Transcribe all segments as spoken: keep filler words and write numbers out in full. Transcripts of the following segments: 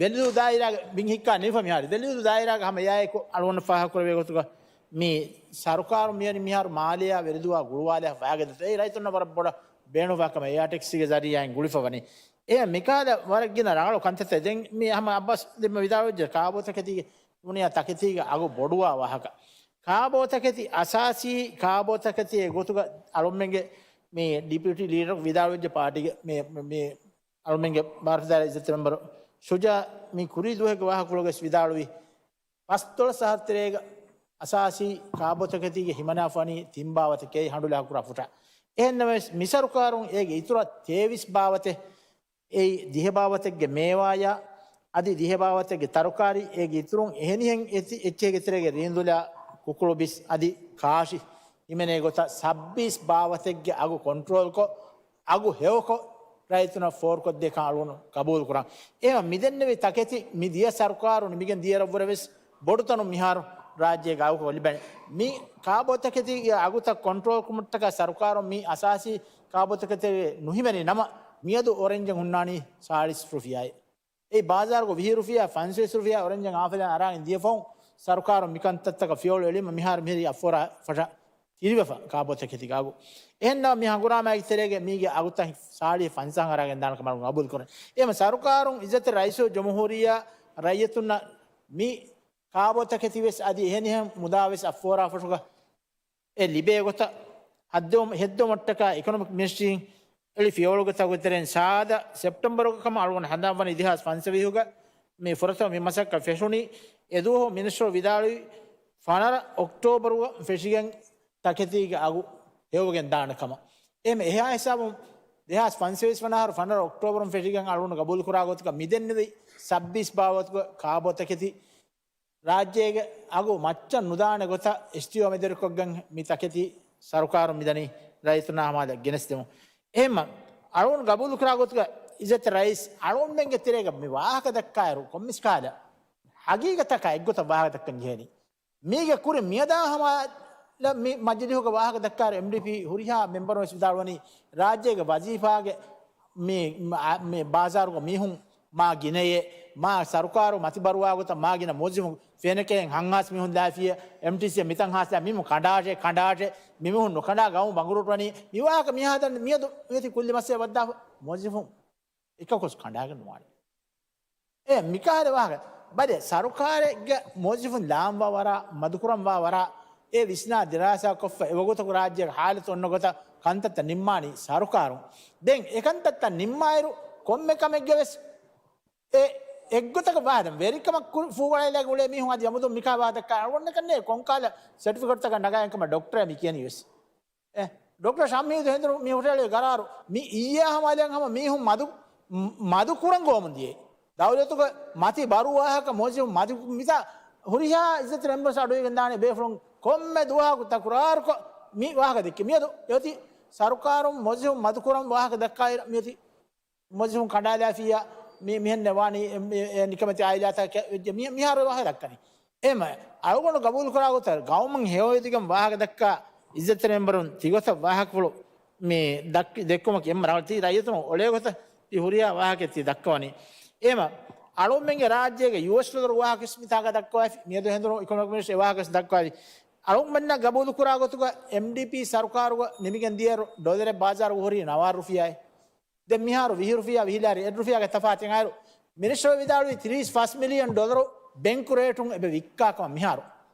ވެލިދޫ ދާއިރާގެ ބިން ހިއްކާ ނިންފަ މިހާރު. ވެލިދޫ ދާއިރާގެ ހަމަ އެއާއެކު އަޅުގަނޑަށް ފާހަގަކުރެވޭ ގޮތުގަ މި ސަރުކާރު މިއަނި މިހާރު މާލެއާ ވެލިދޫއާ ގުޅުވާލާ ފައިގަދަތަ އެ ރައްޔިތުންނަށް ވަރަށް ބޮޑަށް ބޭނުންވާ ކަމަށް އެއާ ޓެކްސީގެ ޒަރީއާއިން ގުޅިފަ ވަނީ. އެ މިކާލަ ވަރަށް ގިނަ ރަނގަޅު ކަންތައްތައް. ދެން މި ހަމަ އައްބާސް ދެންމެ ވިދާޅުވެއްޖެ ކާބޯތަކެތީގެ ދުނިޔާ ތަކެތީގެ އަގު ބޮޑުވާ ވާހަކަ. ކާބޯތަކެތި އަސާސީ ކާބޯތަކެތި އެ ގޮތުގަ އަޅުމެންގެ މި ޑިޕިއުޓީ ލީޑަރ ވިދާޅުވެއްޖެ ޕާޓީގެ މި، މި އަޅުމެންގެ ބާރުފިދާރަ އިއްޒަތްތެރި މެމްބަރު ޝުޖާ މި ކުރީ ދުވަހެއްގެ ވާހަކަފުޅުގަސް ވިދާޅުވި ފަސްދޮޅަސް އަހަރު ތެރޭގަ އަސާސީ ކާބޯތަކެތީގެ ހިމަނާފަ ވަނީ ތިން ބާވަތެކޭ ހަނޑުލާކުރާ ފުޓާ. އެހެންނަމަވެސް، މިސަރުކާރުން އޭގެ އިތުރަށް ތޭވީސް ބާވަތެއް، އެއީ ދިހަ ބާވަތެއްގެ މޭވާޔާ، އަދި ދިހަ ބާވަތެއްގެ ތަރުކާރީ، އޭގެ އިތުރުން އެހެނިހެން އެތި އެއްޗެހިގެ ތެރޭގެ ރީނދުލާ، ކުކުޅު ބިސް އަދި ކާށި ހިމެނޭ ގޮތަށް ސައްބީސް ބާވަތެއްގެ އަގު ކޮންޓްރޯލްކޮށް، އަގު ހެޔޮކޮށް، ރައްޔިތުންނަށް ފޯރުކޮށްދޭ ކަން އަޅުގަނޑު ގަބޫލުކުރަން. އެހެން މިދެންނެވި ތަކެތި މި ދިޔަ ސަރުކާރު ނިމިގެން ދިޔައިރަށްވުރެވެސް ބޮޑުތަނުން މިހާރު ރާއްޖޭގަ އަގު ލިބެނީ. މި ކާބޯތަކެތީގެ އަގުތައް ކޮންޓްރޯލް ކުރުމަށްޓަކާ ސަރުކާރުން މި އަސާސީ ކާބޯތަކެތީގެ ނުހިމެނި ނަމަ، މިއަދު އޮރެންޖެއް ހުންނާނީ ސާޅީސް ރުފިޔާއެއް. އެއީ ބާޒާރުގަ ވިހި ރުފިޔާ، ފަންސަވީސް ރުފިޔާ އޮރެންޖެއް އާފަލާން އަރާގެން ދިޔަ ފަހުން، ސަރުކާރުން މިކަންތައްތަކަށް ފިޔަވަޅު އެޅީމަ މިހާރު މިހިރީ އަށްފަހަރާ ފަށަ ތިރިވެފަ ކާބޯތަކެތީގެ އަގު. އެހެންނަމަ މި ހަނގުރާމައިގެ ތެރޭގަ މީގެ އަގުތައް ސާޅީސް ފަންސާހަށް އަރާގެން ދާނެ ކަމަށް ގަބޫލުކުރަން. އެހެން ސަރުކާރުން އިއްޒަތްތެރި ރައީސު ޖުމްހޫރިއްޔާ ރައްޔިތުންނަށް މި ކާބޯތަކެތިވެސް އަދި އެހެނިހެން މުދާވެސް އަށްފަހަރާ ފަށުގަ އެ ލިބޭ ގޮތަށް ހައްދަވުމަށްޓަކާ އިކޮނޮމިކް މިނިސްޓްރީން އެޅި ފިޔަވަޅުގެ ތަކުގެ ތެރެއިން ސާދަ ސެޕްޓެމްބަރުގެ ކަމަށް އަޅުގަނޑު ހަނދާންވަނީ ދެހާސް ފަންސަވީހުގަ މި ފުރަތަމަ މި މަސައްކަތް ފެށުނީ. އެދުވަހު މިނިސްޓަރު ވިދާޅުވި ފަނަރަ އޮކްޓޯބަރުގަ ފެށިގެން ތަކެތީގެ އަގު ހެޔޮވެގެން ދާނެ ކަމަށް. އެހެން އެހާ ހިސާބުން ދެހާސް ފަންސަވީސް ވަނަ އަހަރު ފަނަރަ އޮކްޓޯބަރުން ފެށިގެން އަޅުގަނޑު ގަބޫލުކުރާ ގޮތަކަށް މިދެންނެވި ސައްބީސް ބާވަތުގެ ކާބޯ ތަކެތި ރާއްޖޭގެ އަގު މައްޗަށް ނުދާނެ ގޮތަށް އިސްތިއުވާ މެދުވެރިކޮށްގެން މި ތަކެތި ސަރުކާރުން މިދަނީ ރައްޔިތުންނާ ހަމަލަށް ގެނެސްދެމުން. އެހެންމަ އަޅުގަނޑު ގަބޫލުކުރާ ގޮތުގަ އިއްޒަތްތެރި ރައީސް އަޅުގަނޑުމެންގެ ތެރޭގަ މި ވާހަކަ ދައްކާއިރު ކޮންމެސް ކާލަ ހަގީގަތަކާ އެއްގޮތަށް ވާހަކަ ދައްކަން ޖެހޭނީ. މީގެ ކުރިން މިއަދާ ހަމަލަ މި މަޖިލީހުގަ ވާހަކަ ދައްކާއިރު އެމްޑީޕީ ހުރިހާ މެމްބަރުން ވެސް ވިދާޅުވަނީ ރާއްޖޭގެ ވަޒީފާގެ މި، މި، މި ބާޒާރުގަ މީހުން މާ ގިނައޭ، މާ ސަރުކާރު މަތި ބަރުވާ ގޮތަށް މާ ގިނަ މުވައްޒަފުން ފެނަކައިން ހަންހާސް މީހުން ލާފިޔަ، އެމްޓީސީ މިތަން ހާސް ލާ މީހުން ކަނޑާށޭ، ކަނޑާށޭ، މި މީހުން ނުކަނޑާ ގައުމު ބަނގުރޫޓު ވަނީ. މި ވާހަކަ މިހާ ދަން މިއަދު މިއޮތީ ކުއްލި މައްސަލަ ވައްދާފަ މުވައްޒަފުން އެކަކުސް ކަނޑާގެން ނުވާނެ. އެ މިކަހަލަ ވާހަކަ. ބަލޭ، ސަރުކާރެއްގެ މުވައްޒަފުން ލާންވާ ވަރާ، މަދުކުރަންވާ ވަރާ، އެ ވިސްނާ ދިރާސާ ކޮށްފަ އެވަގުތަކު ރާއްޖޭގެ ހާލަތު އޮންނަ ގޮތަށް ކަންތައްތައް ނިންމާނީ ސަރުކާރުން. ދެން އެކަންތައްތައް ނިންމާއިރު ކޮންމެ ކަމެއްގެ ވެސް އެ އެއްގޮތަކަށް ވާހަކަ ވެރިކަމަށް ކުރި ފޫގަޅައިލާގެ އުޅޭ މީހުން އަދި އަމުދު މިކާ ވާހަކަ ދައްކާ އަޅުގަނޑަކަށް ނޭ ކޮންކާލަ ސެޓްފިކެޓްތަކަށް ނަގާގެން ކަމަށް ޑޮކްޓަރ މި ކިޔަނީ ވެސް. އެ، ޑޮކްޓަރ ޝަމީދު ހެނދުނު މި ހުށައެޅުވި ގަރާރު މި އިއްޔާ ހަމަލައަށް ހަމަ މީހުން މަދު، މަ، މަދު ކުރަން ގޮވަމުން ދިޔައީ. ދައުލަތުގެ މަތި ބަރު ވާހަކަ މުވައްޒަފުން މަދު މިތާ ހުރިހާ އިއްޒަތް މެމްބަރުން އަޑުއިވިގެން ދާނެ ބޭފުޅުން ކޮންމެ ދުވަހަކު ތަކުރާރުކޮށް މި ވާހަކަ ދެއްކި. މިއަދު އެއޮތީ ސަރުކާރުން މުވައްޒަފުން މަދު ކުރަން ވާހަކަ ދައްކާއިރު މިއޮތީ މުވައްޒަފުން ކަނޑާލާފިއްޔާ މި، މިހެން ނެވާނީ، އެ، އެ، އެ ނިކަމެތި އާއިލާތަކަށް ވެއްޖެ މި، މިހާރު ވާހަކަ ދައްކަނީ. އެހެން އަޅުގަނޑު ގަބޫލުކުރާ ގޮތަށް ގައުމަށް ހެޔޮއިދިގެން ވާހަކަ ދައްކާ އިއްޒަތްތެރި މެމްބަރުން ތިގޮތަށް ވާހަކަފުޅު މި ދައްކި، ދެއްކުމަކީ އެންމެ ރަނގަޅު ތީ ރައްޔިތުން އޮޅޭ ގޮތަށް ތި ހުރިހާ ވާހަކައެއް ތި ދައްކަވަނީ. އެހެން އަޅުގަނޑުމެންގެ ރާއްޖޭގެ ޔޫއެސް ޑޮލަރު ވާހަކަ ވެސް މިތާގަ ދައްކަވައިފި. މިއަދު ހެނދުނު އިކޮނޮމިކް މިނިސްޓަރު އެ ވާހަކަ ވެސް ދައްކަވައިފި. އަޅުގަނޑުމެންނަށް ގަބޫލުކުރާ ގޮތުގަ އެމްޑީޕީ ސަރުކާރުގަ ނިމިގެން ދިޔައިރު ޑޮލަރެއް ބާޒާރުގަ ހުރީ ނަވާރަ ރުފިޔާއެއް. ދެން މިހާރު ވިހި ރުފިޔާ ވިހި ލާރި އެއް ރުފިޔާގެ ތަފާތެއް އައިރު، މިނިސްޓަރު ވިދާޅުވީ ތިރީސް ފަސް މިލިއަން ޑޮލަރު ބެންކު ރޭޓުން އެބަ ވިއްކާ ކަމަށް. މިހާރު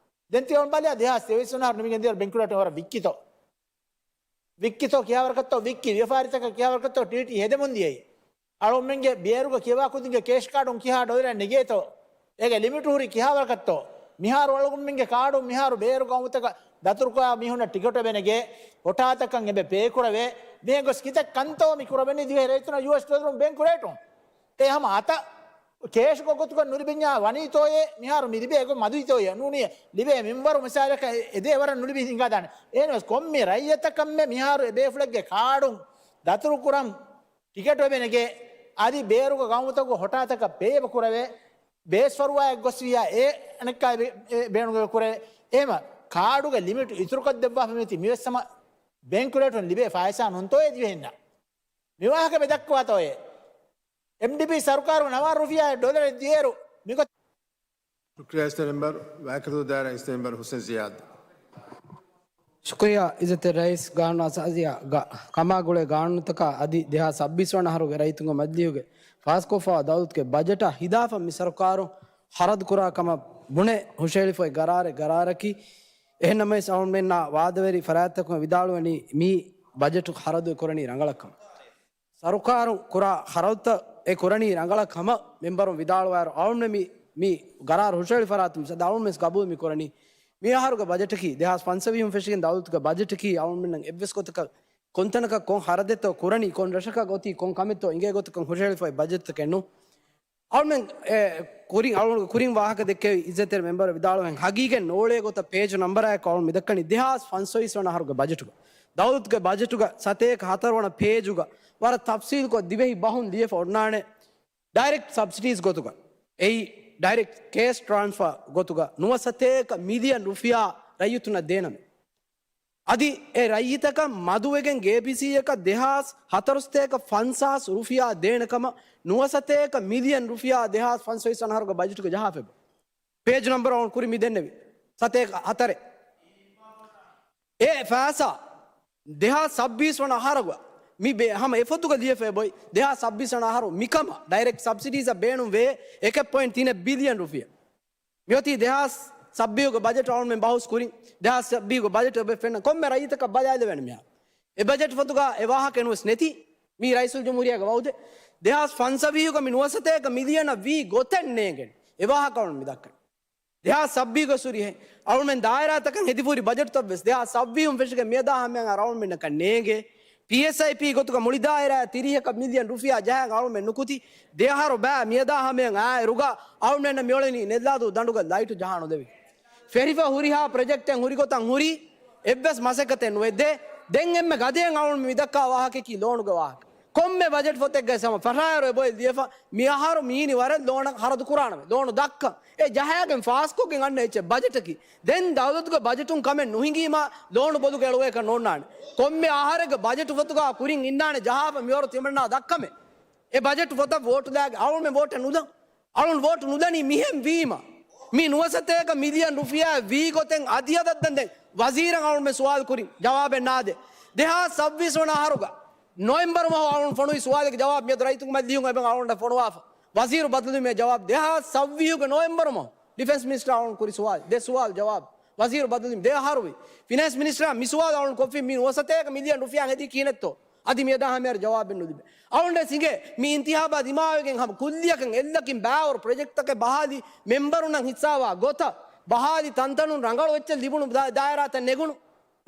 ދެން ތިޔަވަން ބަލާ، ދެހާސް ތޭވީސް ވަނަ އަހަރު ނިމިގެން ދިޔައިރު ބެންކު ރޭޓުން ވަރަށް ވިއްކިތޯ؟ ވިއްކިތޯ ކިހާވަރަކަށްތޯ ވިއްކި؟ ވިޔަފާރިތަކަށް ކިހާވަރަކަށްތޯ ޓީޓީ ހެދެމުން ދިޔައީ؟ އަޅުގަނޑުމެންގެ ބޭރުގަ ކިޔަވާ ކުދިންގެ ކޭޝް ކާޑުން ކިހާ ޑޮލަރެއް ނެގޭތޯ؟ އޭގެ ލިމިޓު ހުރީ ކިހާވަރަކަށްތޯ؟ މިހާރު އަޅުގަނޑުމެންގެ ކާޑުން މިހާރު ބޭރު ގައުމުތަކަށް ދަތުރުކުރާ މީހުންނަށް ޓިކެޓު އެބަ ނެގޭ، ހޮޓާތަކަށް އެބަ ޕޭ ކުރެވޭ. މިހެން ގޮސް ކިތައް ކަންތޯ މި ކުރެވެނީ ދިވެހި ރައްޔިތުންނަށް ޔޫއެސް ޑޮލަރުން ބޭންކު ރޭޓުން؟ އެ ހަމަ އަތަށް ކޭޝް ގޮތުގަ ނުލިބިންޏާ ވަނީތޯއޭ؟ މިހާރު މި ލިބޭ ގޮތް މަދުވީތޯއޭ؟ ނޫނީ، ލިބޭ މިންވަރު މިސާލަކަށް އެ، އެދޭ ވަރަށް ނުލިބި ހިނގާދާނެ. އޭނަވެސް ކޮންމެ ރައްޔިތަކަށްމެ މިހާރު އެ ބޭފުޅެއްގެ ކާޑުން ދަތުރުކުރަން ޓިކެޓު އެބަ ނެގޭ، އަދި ބޭރުގެ ގައުމުތަކުގެ ހޮޓާތަކަށް ޕޭ އެބަ ކުރެވޭ، ބޭސްފަރުވާއެއް ގޮސްވިއްޔާ އެ އަނެއްކާ އެބަ، އެ ބޭނުން އެބަ ކުރެވޭ. އެހެމަ ކާޑުގެ ލިމިޓު އިތުރުކޮށްދެއްވާފަ މިއޮތީ މިވެސް ހަމަ ބޭންކު ރޭޓުން ލިބޭ ފައިސާ ނޫންތޯއޭ ދިވެހިންނަށް؟ މި ވާހަކަ މި ދައްކަވާތޯއޭ؟ އެމްޑީޕީ ސަރުކާރު ނަވާރަ ރުފިޔާ ޑޮލަރެއް ދިޔައިރު މިގޮތަށް. ޝުކްރިޔާ އިސްތަ މެމްބަރު، ވާކަތު ދާއިރާ އިސްތަ މެމްބަރު ހުސެން ޒިޔާދު. ޝުކުރިޔާ އިއްޒަތްތެރި ރައީސް. ގާނޫނާ ސާޒީއާ ގަ-، ކަމާ ގުޅޭ ގާނޫނުތަކާ އަދި ދެހާސް ސައްބީސް ވަނަ އަހަރުގެ ރައްޔިތުންގެ މަޖިލީހުގެ ފާސްކޮށްފަވާ ދައުލަތުގެ ބަޖެޓާ ހިލާފަށް މި ސަރުކާރު ހަރަދު ކުރާ ކަމަށް ބުނެ ހުށަހެޅިފައި ގަރާރެއް ގަރާރަކީ. އެހެންނަމަވެސް އަޅުމެންނާ ވާދަވެރި ފަރާތްތަކުން ވިދާޅުވަނީ މި ބަޖެޓު ހަރަދު ކުރަނީ ރަނގަޅަށް ކަމަށް. ސަރުކާރު ކުރާ ހަރަދުތައް އެ ކުރަނީ ރަނގަޅަށް ކަމަށް މެމްބަރުން ވިދާޅުވާއިރު، އަޅުމެން މި، މި ގަރާރު ހުށަހެޅި ފަރާތުން މިސާލަށް އަޅުމެން ގަބޫލު މި ކުރަނީ މި އަހަރުގެ ބަޖެޓަކީ ދެހާސް ފަންސަވީހުން ފެށިގެން ދައުލަތުގެ ބަޖެޓަކީ އަޅުމެންނަށް އެއްވެސް ގޮތަކަށް ކޮންތަނަކަށް ކޮން ހަރަދެއްތޯ ކުރަނީ، ކޮން ރަށަކަށް އޮތީ، ކޮން ކަމެއްތޯ އިނގޭ ގޮތަކަށް ހުށަހެޅިފައި ބަޖެޓްތަކެއް ނޫން. އަޅުމެން އެ ކުރިން، އަޅުގަނޑު ކުރިން ވާހަކަ ދެއްކެވި އިއްޒަތްތެރި މެމްބަރު ވިދާޅުވެން ހަގީގަތް ނޯޅޭ ގޮތަށް ޕޭޖު ނަމްބަރާއެކު އަޅުން މިދައްކަނީ ދެހާސް ފަންސަވީސް ވަނަ އަހަރުގެ ބަޖެޓުގަ. ދައުލަތުގެ ބަޖެޓުގަ ސަތޭކަ ހަތަރު ވަނަ ޕޭޖުގަ ވަރަށް ތަފްސީލުކޮށް ދިވެހި ބަހުން ލިޔެފަ އޮންނާނެ. ޑައިރެކްޓް ސަބްސިޑީސް ގޮތުގަ، އެއީ ޑައިރެކްޓް ކޭޝް ޓްރާންސްފާ ގޮތުގަ ނުވަސަތޭކަ މިލިއަން ރުފިޔާ ރައްޔިތުންނަށް ދޭނަމޭ. އަދި އެ ރައްޔިތަކަށް މަދުވެގެން ގޭބީސީއަކަށް ދެހާސް ހަތަރުސަތޭކަ ފަންސާސް ރުފިޔާ ދޭނެ ކަމަށް ނުވަސަތޭކަ މިލިއަން ރުފިޔާ ދެހާސް ފަންސަވީސް ވަނަ އަހަރުގެ ބަޖެޓުގަ ޖަހާފައިބަ. ޕޭޖު ނަމްބަރު އަޅުން ކުރި މި ދެންނެވި. ސަތޭކަ ހަތަރެއް. އެ ފައިސާ ދެހާސް ސައްބީސް ވަނަ އަހަރުގަ މި ބޭ-، ހަމަ އެފޮތުގަ ލިޔެފައި އޮތް ދެހާސް ސައްބީސް ވަނަ އަހަރު މިކަމަށް ޑައިރެކްޓް ސަބްސިޑީސްއަށް ބޭނުންވޭ އެކެއް ޕޮއިންޓް ތިނެއް ބިލިއަން ރުފިޔާ. މިއޮތީ ދެހާސް ސައްބީހުގެ ބަޖެޓް އަޅުމެން ބަހުސް ކުރިން. ދެހާސް ސައްބީހުގެ ބަޖެޓް އެބަ ފެންނަ ކޮންމެ ރައްޔިތަކަށް ބަލާލެވޭނެ މިހާރު. އެ ބަޖެޓް ފޮތުގަ އެ ވާހަކަ ނުވެސް ނެތި. މީ ރައީސުލްޖުމްހޫރިއްޔާގެ ވައުދެއް. ދެހާސް ފަންސަވީހުގަ މި ނުވަސަތޭކަ މިލިއަނަށް ވީ ގޮތެއް ނޭނގެން. އެ ވާހަކަ އަޅުން މި ދައްކަން. ދެހާސް ސައްބީހުގެ ސުރިހެ އަޅުމެން ދާއިރާތަކަށް ހެދިފުރި ބަޖެޓްތައް ވެސް ދެހާސް ސައްބީހުން ފެށިގެން މިއަދާ ހަމަޔަށް އަރާ އަޅުމެންނަކަށް ނޭނގޭ. ޕީއެސްއައިޕީ ގޮތުގަ މުޅި ދާއިރާ ތިރީހަކަށް މިލިއަން ރުފިޔާ ޖަހަން އަޅުމެން ނުކުތީ. ދެއަހަރު ބައި މިއަދާ ހަމަޔަށް އާއިރުގަ އަޅުމެންނަށް މިއޮޅެނީ ނެއްލާދޫ ދަނޑުގަ ލައިޓު ޖަހާ ނުލެވި. ފެށިފަ ހުރިހާ ޕްރޮޖެކްޓެއް ހުރި ގޮތަށް ހުރީ އެއްވެސް މަސައްކަތެއް ނުވެ. ދެ، ދެން އެންމެ ގަދަޔަށް އަޅުން މި ދައްކާ ވާހަކައަކީ ލޯނުގެ ވާހަކަ. ކޮންމެ ބަޖެޓް ފޮތެއްގައި ހަމަ ފަށާއިރު އެބޮތް ލިޔެފަ މި އަހަރު މީނި ވަރަށް ލޯނަށް ހަރަދު ކުރާނަމޭ. ލޯނު ދައްކަން. އެ ޖަހާގެން ފާސްކޮށްގެން އަންނަ އެއްޗެއް ބަޖެޓަކީ. ދެން ދައުލަތުގެ ބަޖެޓުން ކަމެއް ނުހިނގީމާ ލޯނު ބޮލުގަ އެޅުވޭކަށް ނޯންނާނެ. ކޮންމެ އަހަރެއްގެ ބަޖެޓު ފޮތުގަ ކުރިން އިންނާނެ ޖަހާފަ މިވަރު ތިމަންނާ ދައްކަމޭ. އެ ބަޖެޓު ފޮތަށް ވޯޓުލާގެ އަޅުމެ ވޯޓެއް ނުލަން. އަޅުން ވޯޓު ނުލަނީ މިހެން ވީމަ. މި ނުވަސަތޭކަ މިލިއަން ރުފިޔާ ވީ ގޮތެއް އަދި އަދަށް ދަން ދެން ވަޒީރަށް އަޅުމެ ސުވާލު ކުރިން ޖަވާބެއް ނާދޭ. ދެހާސް ސައްބީސް ވަނަ އަހަރުގަ ނޮވެމްބަރު މަހު އަޅުން ފޮނުވި ސުވާލެއްގެ ޖަވާބު މިއަދު ރައްޔިތުންގެ މަޖިލީހުން އެބަ އަޅުން ފޮނުވާފަ. ވަޒީރު ބަދަލުވީމޭ ޖަވާބު ދެހާސް ސައްބީހުގެ ނޮވެމްބަރު މަހު. ޑިފެންސް މިނިސްޓަރ އަޅުން ކުރި ސުވާލު. ދެ ސުވާލު ޖަވާބު. ވަޒީރު ބަދަލުވީމަ ދެ އަހަރުވި. ފިނޭންސް މިނިސްޓަރ މި ސުވާލު އަޅުން ކޮށްފި މި ނުވަސަތޭކަ މިލިއަން ރުފިޔާ ހެދީ ކިހިނެއްތޯ؟ އަދި މިއަދާ ހަމަޔަށް ޖަވާބެއް ނުލިބޭ. އަޅުން ސިނގޭ މި އިންތިހާބާ ދިމާވެގެން ހަމަ ކުއްލިއަކަށް އެއްލަކިން ބާވަރު ޕްރޮޖެކްޓްތަކެއް ބަހާލި މެމްބަރުންނަށް ހިއްސާވާ ގޮތަށް ބަހާލި ތަންތަނުން ރަނގަޅު އެއްޗެއް ލިބުނު ދާ-، ދާއިރާތައް ނެގުނު.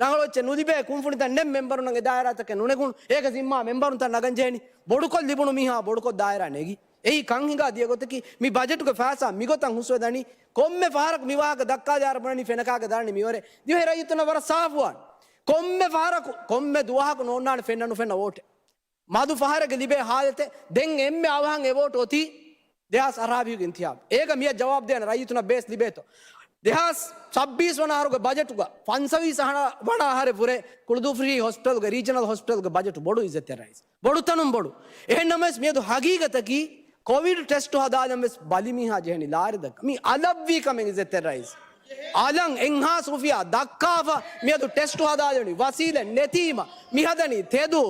ރަނގަޅު އެއްޗެއް ނުލިބޭ ކުންފުނިތައް ނެތް މެމްބަރުންނަށް އެ ދާއިރާތަކެއް ނުނެގުނު. އޭގެ ޒިންމާ މެމްބަރުންތައް ނަގަން ޖެހެނީ. ބޮޑުކޮށް ލިބުނު މީހާ ބޮޑުކޮށް ދާއިރާ ނެގި. އެއީ ކަން ހިނގާ ދިޔަ ގޮތަކީ މި ބަޖެޓުގެ ފައިސާ މިގޮތަށް ހުސްވެދަނީ ކޮންމެ ފަހަރަކު މި ވާހަކަ ދައްކާލާ ބުނަނީ ފެނަކާގެ ދާނީ މިވަރެ ދިވެހި ރައްޔިތުންނަށް ވަރަށް ސާފުވާން. ކޮންމެ ފަހަރަކު ކޮންމެ ދުވަހަކު ނޯންނާނެ ފެންނަ ނުފެންނަ ވޯޓެއް. މަދު ފަހަރެއްގެ ލިބޭ ހާލަތެއް ދެން އެންމެ އަވަހަށް އެ ވޯޓު އޮތީ ދެހާސް އަށާރަ ހަވީގެ އިންތިހާބު. އޭގަ މިއަށް ޖަވާބު ދޭން ރައްޔިތުނަށް ބޭސް ލިބޭތޯ؟ ދެހާސް ސައްބީސް ވަނަ އަހަރުގެ ބަޖެޓުގަ ފަންސަވީސް އަހަރަ ވަނަ އަހަރެއް ވުރެ ކުޅުދޫފުށީ ހޮސްޕިޓަލްގެ، ރީޖަނަލް ހޮސްޕިޓަލްގެ ބަޖެޓު ބޮޑު އިއްޒަތްތެރި ރައީސް. ބޮޑު ތަނުން ބޮޑު. އެހެން ނަމަވެސް މިއަދު ހަގީގަތަކީ ކޮވިޑް ޓެސްޓު ހަދާލަން ވެސް ބަލި މީހާ ޖެހެނީ ލާރި ދައްކަ. މީ އަލަށްވީ ކަމެއް އިއްޒަތްތެރި ރައީސް. އަލަށް އެއްހާސް ރުފިޔާ ދައްކާފަ މިއަދު ޓެސްޓު ހަދާލެވެނީ ވަސީލަތް ނެތީމަ މި ހަދަނީ ތެދު.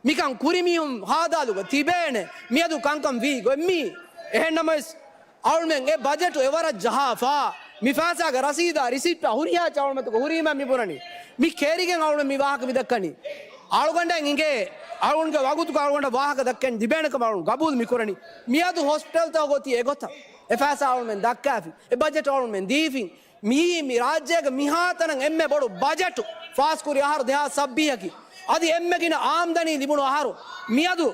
މިކަން ކުރިމީހުން ހާދާލުގަ ތިބޭނެ. މިއަދު ކަންކަން ވީ ގޮތް މީ. އެހެން ނަމަވެސް އަޅުމެން އެ ބަޖެޓު އެވަރަށް ޖަހާފަ، މި ފައިސާގެ ރަސީދާ ރިސިޕްޓާ ހުރިހާ އަޅުމެންތަކު ހުރީމަ މި ބުނަނީ. މި ކެރިގެން އަޅުމެން މި ވާހަކަ މި ދައްކަނީ. އަޅުގަނޑަށް އިނގޭ، އަޅުގަނޑުގެ ވަގުތުގަ އަޅުގަނޑަށް ވާހަކަ ދައްކަން ލިބޭނެ ކަމަށް އަޅުން ގަބޫލު މި ކުރަނީ. މިއަދު ހޮސްޕިޓަލްތަކުގަ އޮތީ އެގޮތަށް. އެ ފައިސާ އަޅުމެން ދައްކާފި. އެ ބަޖެޓް އަޅުމެން ދީފިން. މިއީ މި ރާއްޖޭގެ މިހާތަނަށް އެންމެ ބޮޑު ބަޖެޓު ފާސްކުރި އަހަރު ދެހާސް ސައްބީހަކީ. އަދި އެންމެ ގިނަ އާމްދަނީ ލިބުނު އަހަރު. މިއަދު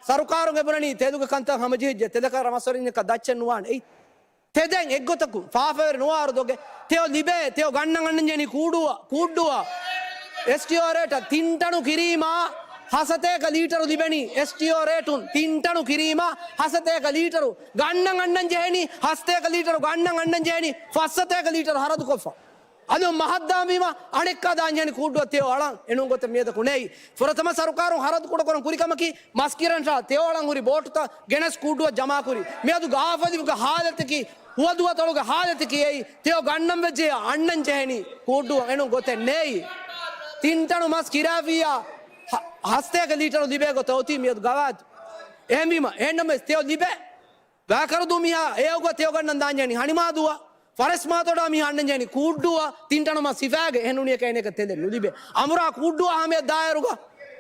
ސަރުކާރުން އެބުނަނީ ތެދުގެ ކަންތައް ހަމަޖެހިއްޖެ، ތެދަކަށް ރަމަސްވަރިންޏަކަށް ދައްޗެއް ނުވާނެ. އެއީ ތެދެއް އެއްގޮތަކުން ފާފަވެރި ނުވާ އަހަރު ދޮގެއް. ތެޔޮ ލިބޭ، ތެޔޮ ގަންނަން އަންނަން ޖެހެނީ ކޫޑޫއަށް، ކޫއްޑޫއަށް. އެސްޓީއޯ ރޭޓަށް ތިން ޓަނު ކިރީމާ ހަސަތޭކަ ލީޓަރު ލިބެނީ. އެސްޓީއޯ ރޭޓުން ތިން ޓަނު ކިރީމާ ހަސަތޭކަ ލީޓަރު ގަންނަން އަންނަން ޖެހެނީ. ހަސަތޭކަ ލީޓަރު ގަންނަން އަންނަން ޖެހެނީ ފަސްސަތޭކަ ލީޓަރު ހަރަދުކޮށްފަ. އަލުން މަހަށްދާންވީމަ އަނެއްކާ ދާންޖެހެނީ ކޫއްޑުއަށް ތެޔޮ އަޅަން އެނޫން ގޮތެއް މިއަދަކު ނެތް. ފުރަތަމަ ސަރުކާރުން ހަރަދު ކުޑަކުރަން ކުރި ކަމަކީ މަސް ކިރަންށާ ތެޔޮ އަޅަން ހުރި ބޯޓުތައް ގެނެސް ކޫއްޑުއަށް ޖަމާކުރި. މިއަދު ގާފަލިވުގެ ހާލަތަކީ، ހުވަދުވަތޮޅުގެ ހާލަތަކީ އެއީ. ތެޔޮ ގަންނަން ވެއްޖެ އަންނަން ޖެހެނީ ކޫއްޑުއަށް އެނޫން ގޮތެއް ނެތް. ތިން ޓަނު މަސް ކިރާފިއްޔާ ހަ-، ހަސަތޭކަ ލީޓަރު ލިބޭ ގޮތަށް އޮތީ މިއަދު ގަވާއިދު. އެހެންވީމަ އެހެންނަމަވެސް ތެޔޮ ލިބޭ. ވާކަރުދޫ މީހާ އެއަށް ގޮ ތެޔޮ ގަންނަން ދާންޖެހެނީ ހަނިމާދޫއަށް. ފަރެސްމާތޮޑާ މީހާ އަންނަން ޖެހެނީ ކޫއްޑޫއަށް. ތިން ޓަނު މަސް ހިފާގެ އެހެން ނޫނީ އެކަން އޭނައަކަށް ތެލެއް ނުލިބޭ. އަނބުރާ ކޫއްޑޫއާ ހަމަޔަށް ދާއިރުގަ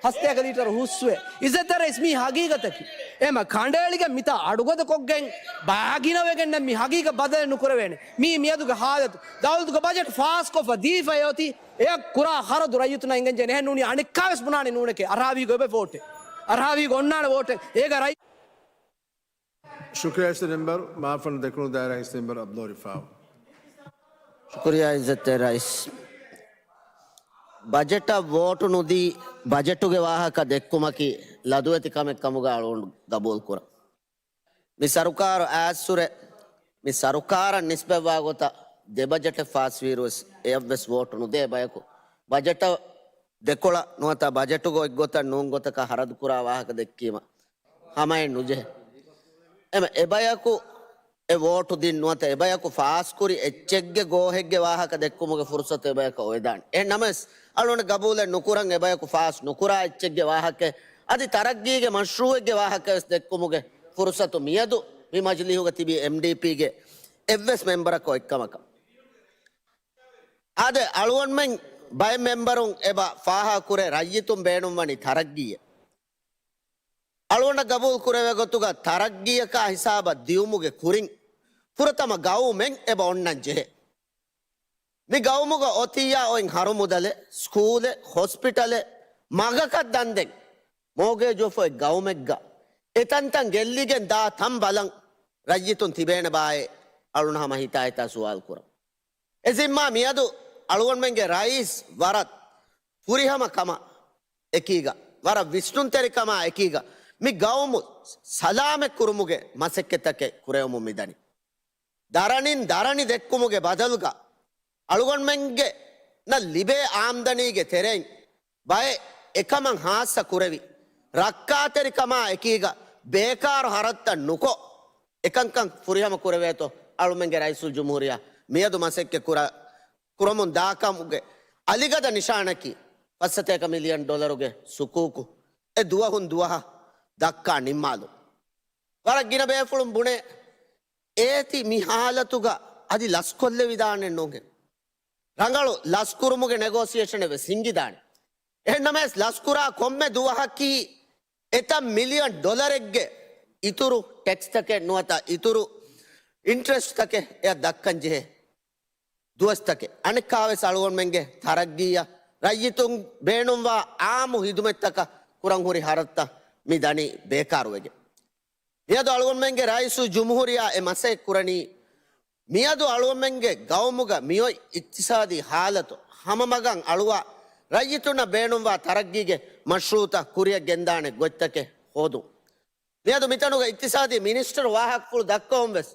ހަސަތޭކަ ލީޓަރު ހުސްވޭ. އިއްޒަތްތެރި ރައީސް މީ ހަގީގަތަކީ. އެމަ ކަނޑައެޅިގެން މިތާ އަޑުގަދަކޮށްގެން ބައިގިނަވެގެންނަށް މި ހަގީގަތް ބަދަލެއް ނުކުރެވޭނެ. މީ މިއަދުގެ ހާލަތު. ދައުލަތުގެ ބަޖެޓް ފާސްކޮށްފަ ދީފައި އޮތީ އެއަށް ކުރާ ޚަރަދު ރައްޔިތުންނަށް އިނގެން ޖެހޭ. އެހެން ނޫނީ އަނެއްކާވެސް ބުނާނެ ނޫނެކޭ. އަރާވީގެ އޮބެ ވޯޓެއް. އަރާވީގެ އޮންނާނެ ވޯޓެއް. އޭގަ ރައްޔި ޝުކުރިޔާ އިއްޒަތްތެރި މެމްބަރު، މާފަންނު ދެކުނު ދާއިރާ އިއްޒަތްތެރި މެމްބަރު އަބްދުލް ރިފާއު. ޝުކުރިޔާ އިއްޒަތްތެރި ރައީސް. ބަޖެޓަށް ވޯޓު ނުދީ، ބަޖެޓުގެ ވާހަކަ ދެއްކުމަކީ ލަދުވެތި ކަމެއް ކަމުގަ އަޅުގަނޑު ގަބޫލު ކުރަން. މި ސަރުކާރު އައިސްހުރެ، މި ސަރުކާރަށް ނިސްބަތްވާ ގޮތަށް ދެ ބަޖެޓެއް ފާސްވިއިރުވެސް އެއަށްވެސް ވޯޓު ނުދޭ ބަޔަކު، ބަޖެޓަށް ދެކޮޅަށް ނުވަތަ ބަޖެޓުގަ އޮތްގޮތަށް ނޫން ގޮތަކަށް ހަރަދުކުރާ ވާހަކަ ދެއްކީމަ ހަމައެއް ނުޖެހޭ. އެމަ އެބަޔަކު އެ ވޯޓު ދިން ނުވަތަ އެބަޔަކު ފާސްކުރި އެއްޗެއްގެ ގޯހެއްގެ ވާހަކަ ދެއްކުމުގެ ފުރުސަތު އެބަޔަކަށް އޮވެދާނެ. އެހެން ނަމަވެސް، އަޅުގަނޑު ގަބޫލެއް ނުކުރަން އެބަޔަކު ފާސް ނުކުރާ އެއްޗެއްގެ ވާހަކަ އަދި ތަރައްގީގެ މަޝްރޫއެއްގެ ވާހަކަވެސް ދެއްކުމުގެ ފުރުސަތު މިއަދު މި މަޖިލީހުގަ ތިބީ އެމްޑީޕީގެ އެއްވެސް މެމްބަރަކަށް އޮތްކަމަކަށް. އާދެ، އަޅުގަނޑުމެން ބައެއް މެމްބަރުން އެބަ ފާހަގަކުރޭ ރައްޔިތުން ބޭނުންވަނީ ތަރައްގީއެއް. އަޅުގަނޑަށް ގަބޫލު ކުރެވޭ ގޮތުގަ ތަރައްގީއަކާ ހިސާބަށް ދިއުމުގެ ކުރިން ފުރަތަމަ ގައުމެއް އެބަ އޮންނަން ޖެހޭ. މި ގައުމުގަ އޮތިއްޔާ އޮތް ހަރުމުދަލެއް، ސްކޫލެއް، ހޮސްޕިޓަލެއް، މަގަކަށް ދަންދެން، މޯގޭޖު އޮފް އޮތް ގައުމެއްގަ އެތަންތަން ގެއްލިގެން ދާ ތަން ބަލަން ރައްޔިތުން ތިބޭނެބާއޭ؟ އަޅުން ހަމަ ހިތާ ހިތާ ސުވާލު ކުރަން. އެ ޒިންމާ މިއަދު އަޅުގަނޑުމެންގެ ރައީސް ވަރަށް ފުރިހަމަ ކަމާ އެކީގަ، ވަރަށް ވިސްނުންތެރިކަމާ އެކީގަ، މި ގައުމު ސަލާމަތް ކުރުމުގެ މަސައްކަތްތަކެއް ކުރެވެމުން މިދަނީ. ދަރަނިން ދަރަނި ދެއްކުމުގެ ބަދަލުގަ، އަޅުގަނޑުމެންގެ ނަށް ލިބޭ އާމްދަނީގެ ތެރެއިން ބައެއް އެކަމަށް ހާއްސަ ކުރެވި، ރައްކާތެރިކަމާ އެކީގަ ބޭކާރު ހަރަދުތައް ނުކޮށް، އެކަންކަން ފުރިހަމަ ކުރެވޭތޯ އަޅުމެންގެ ރައީސުލްޖުމްހޫރިއްޔާ މިއަދު މަސައްކަތް ކުރާ، ކުރަމުން ދާކަމުގެ އަލިގަދަ ނިޝާނަކީ ފައްސަތޭކަ މިލިއަން ޑޮލަރުގެ ސުކޫކު އެ ދުވަހުން ދުވަހަށް ދައްކާ ނިންމާލުން. ވަރަށް ގިނަ ބޭފުޅުން ބުނޭ، އޭތި މި ހާލަތުގަ އަދި ލަސްކޮށްލެވިދާނެއް ނޫންހެން. ރަނގަޅު ލަސްކުރުމުގެ ނެގޯސިއޭޝަނެއް ވެސް ހިނގިދާނެ. އެހެންނަމަވެސް، ލަސްކުރާ ކޮންމެ ދުވަހަކީ އެތައް މިލިއަން ޑޮލަރެއްގެ އިތުރު ޓެކްސްތަކެއް ނުވަތަ އިތުރު އިންޓްރެސްޓްތަކެއް އެއަށް ދައްކަން ޖެހޭ ދުވަސްތަކެއް. އަނެއްކާވެސް އަޅުގަނޑުމެންގެ ތަރައްގީއަށް ރައްޔިތުން ބޭނުންވާ އާއްމު ހިދުމަތްތަކަށް ކުރަން ހުރި ހަރަދުތައް މި ދަނީ ބޭކާރުވެގެން. މިއަދު އަޅުގަނޑުމެންގެ ރައީސުލްޖުމްހޫރިއްޔާ އެ މަސައްކަތް ކުރަނީ، މިއަދު އަޅުގަނޑުމެންގެ ގައުމުގަ މިއޮތް އިޤްތިޞާދީ ހާލަތު ހަމަމަގަށް އަޅުވާ، ރައްޔިތުންނަށް ބޭނުންވާ ތަރައްގީގެ މަޝްރޫޢުތައް ކުރިއަށް ގެންދާނެ ގޮތްތަކެއް ހޯދުން. މިއަދު މިތަނުގަ އިޤްތިޞާދީ މިނިސްޓަރު ވާހަކަފުޅު ދައްކަވަން ވެސް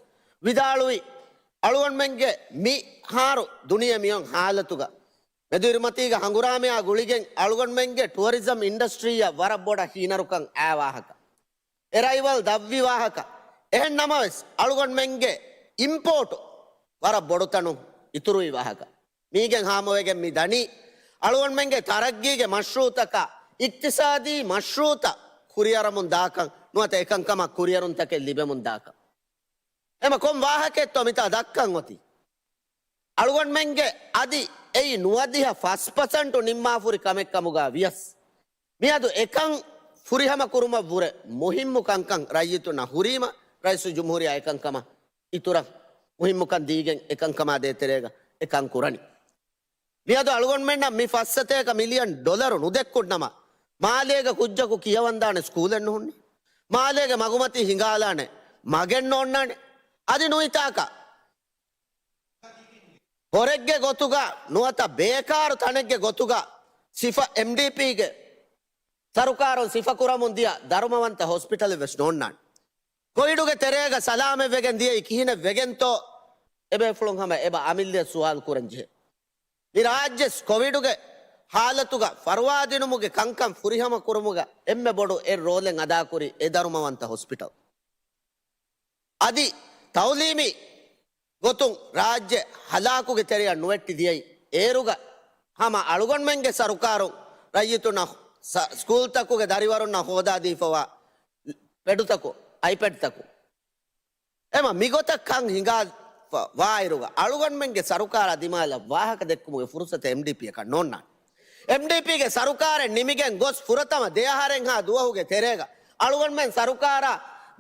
ވިދާޅުވި، އަޅުގަނޑުމެންގެ މިހާރު ދުނިޔެ މިއޮތް ހާލަތުގަ މެދުއިރުމަތީގެ ހަނގުރާމަޔާ ގުޅިގެން އަޅުގަނޑުމެންގެ ޓުއަރިޒަމް އިންޑަސްޓްރީއަށް ވަރަށް ބޮޑަށް ހީނަރުކަން އައި ވާހަކަ. އެރައިވަލް ދަށްވި ވާހަކަ. އެހެން ނަމަވެސް، އަޅުގަނޑުމެންގެ އިމްޕޯޓު ވަރަށް ބޮޑު ތަނުން އިތުރުވި ވާހަކަ. މީގެން ހާމަވެގެން މި ދަނީ، އަޅުގަނޑުމެންގެ ތަރައްގީގެ މަޝްރޫޢުތަކާ، އިޤްތިޞާދީ މަޝްރޫޢުތައް ކުރިއަރަމުން ދާކަން ނުވަތަ އެކަންކަމަށް ކުރިއަރުންތަކެއް ލިބެމުން ދާކަން. އެމަ ކޮން ވާހަކައެއްތޯ މިތާ ދައްކަން އޮތީ؟ އަޅުގަނޑުމެންގެ އަދި އެއީ ނުވަދިހަ ފަސް ޕަސެންޓު ނިންމާފުރި ކަމެއް ކަމުގަ ވިޔަސް، މިއަދު އެކަން ފުރިހަމަ ކުރުމަށް ވުރެ މުހިއްމު ކަންކަން ރައްޔިތުންނަށް ހުރީމަ، ރައީސުލްޖުމްހޫރިއްޔާ އެކަންކަމަށް އިތުރަށް މުހިއްމުކަން ދީގެން އެކަންކަމާ ދޭތެރޭގަ އެކަން ކުރަނީ. މިއަދު އަޅުގަނޑުމެންނަށް މި ފައްސަތޭކަ މިލިއަން ޑޮލަރު ނުދެއްކުންނަމަ، މާލޭގެ ކުއްޖަކު ކިޔަވަންދާނެ ސްކޫލެއް ނުހުންނީ. މާލޭގެ މަގުމަތީ ހިނގާލާނެ މަގެއް ނޯންނާނެ. އަދި ނުވިތާކަށް ހޮރެއްގެ ގޮތުގަ ނުވަތަ ބޭކާރު ތަނެއްގެ ގޮތުގަ ސިފަ އެމްޑީޕީގެ ސަރުކާރުން ސިފަކުރަމުން ދިޔަ ދަރުމަވަންތަ ހޮސްޕިޓަލެއް ވެސް ނޯންނާނެ. ކޮވިޑުގެ ތެރޭގަ ސަލާމަތްވެގެން ދިޔައީ ކިހިނެއް ވެގެންތޯ؟ އެބޭފުޅުން ހަމަ އެބަ އަމިއްލައަށް ސުވާލު ކުރަން ޖެހޭ. މި ރާއްޖެ ކޮވިޑުގެ ހާލަތުގަ ފަރުވާދިނުމުގެ ކަންކަން ފުރިހަމަ ކުރުމުގަ އެންމެ ބޮޑު އެއް ރޯލެއް އަދާކުރި އެ ދަރުމަވަންތަ ހޮސްޕިޓަލް. އަދި ތައުލީމީ ގޮތުން ރާއްޖެ ހަލާކުގެ ތެރެއަށް ނުވެއްޓި ދިޔައީ އޭރުގަ ހަމަ އަޅުގަނޑުމެންގެ ސަރުކާރުން ރައްޔިތުންނަށް ސަ-، ސްކޫލްތަކުގެ ދަރިވަރުންނަށް ހޯދާދީފަވާ ޕެޑުތަކު، އައިޕެޑްތަކު. އެމަ މިގޮތަށް ކަން ހިނގާ ވާއިރުގަ އަޅުގަނޑުމެންގެ ސަރުކާރާ ދިމާލަށް ވާހަކަ ދެއްކުމުގެ ފުރުސަތެއް އެމްޑީޕީއަކަށް ނޯންނާނެ. އެމްޑީޕީގެ ސަރުކާރެއް ނިމިގެން ގޮސް ފުރަތަމަ ދެއަހަރެއްހާ ދުވަހުގެ ތެރޭގަ އަޅުގަނޑުމެން ސަރުކާރާ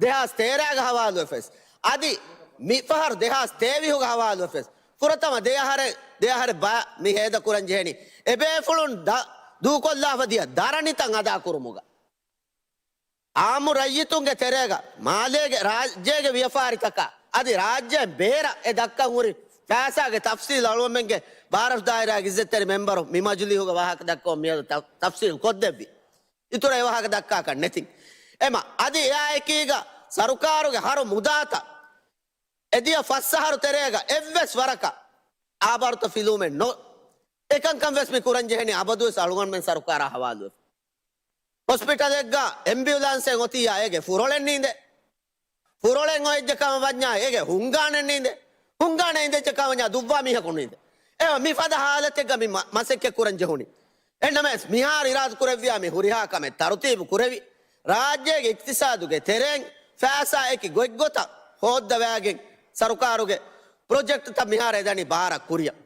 ދެހާސް ތޭރައިގަ ހަވާލުވެފަވެސް، އަދި މިފަހަރު ދެހާސް ތޭވީހުގަ ހަވާލުވެފަވެސް، ފުރަތަމަ ދެއަހަރެއް، ދެއަހަރެއް ބަ-، މި ހޭދަކުރަން ޖެހެނީ އެބޭފުޅުން ދަ-، ދޫކޮށްލާފަ ދިޔަ ދަރަނިތައް އަދާކުރުމުގަ. އާއްމު ރައްޔިތުންގެ ތެރޭގަ މާލޭގެ ރާއްޖޭގެ ވިޔަފާރިތަކާ އަދި ރާއްޖޭން ބޭރަށް އެ ދައްކަން ހުރި ފައިސާގެ ތަފްސީލް އަޅުގަނޑުމެންގެ ބާރަށު ދާއިރާގެ އިއްޒަތްތެރި މެމްބަރު މި މަޖިލީހުގަ ވާހަކަ ދައްކަވަން މިއަދު ތަ-، ތަފްސީލް ކޮށްދެއްވި. އިތުރަށް އެ ވާހަކަ ދައްކާކަށް ނެތިން. އެމަ އަދި އެއާއެކީގަ ސަރުކާރުގެ ހަރު މުދާތައް އެދިޔަ ފަސް އަހަރު ތެރޭގަ އެއްވެސް ވަރަކަށް އާބާރުތައް ފިލުވުމެއް ނޯ. އެކަންކަން ވެސް މި ކުރަން ޖެހެނީ އަބަދުވެސް އަޅުގަނޑުމެން ސަރުކާރާ ހަވާލުވެފަ. ހޮސްޕިޓަލެއްގަ އެމްބިއުލާންސެއް އޮތިއްޔާ އޭގެ ފުރޮޅެއް ނީނދޭ. ފުރޮޅެއް އޮތްޖެ ކަމަށް ވަންޏާ އޭގެ ހުންގާނެއް ނީނދޭ. ހުންގާނެ އިނދެއްޖެ ކަމަށް ވަންޏާ ދުއްވާ މީހަކު ނީނދޭ. އެ މި ފަދަ ހާލަތެއްގަ މި މަ-، މަސައްކަތް ކުރަން ޖެހުނީ. އެހެންނަމަވެސް މިހާރު އިރާދަ ކުރެއްވިޔާ މި ހުރިހާ ކަމެއް ތަރުތީބު ކުރެވި، ރާއްޖޭގެ އިޤްތިޞާދުގެ ތެރެއިން ފައިސާއެކި ގޮތްގޮތަށް ހޯއްދަވާގެން ސަރުކާރުގެ ޕްރޮޖެކްޓްތައް މިހާރު އެދަނީ ބާރަށް ކުރިއަށް.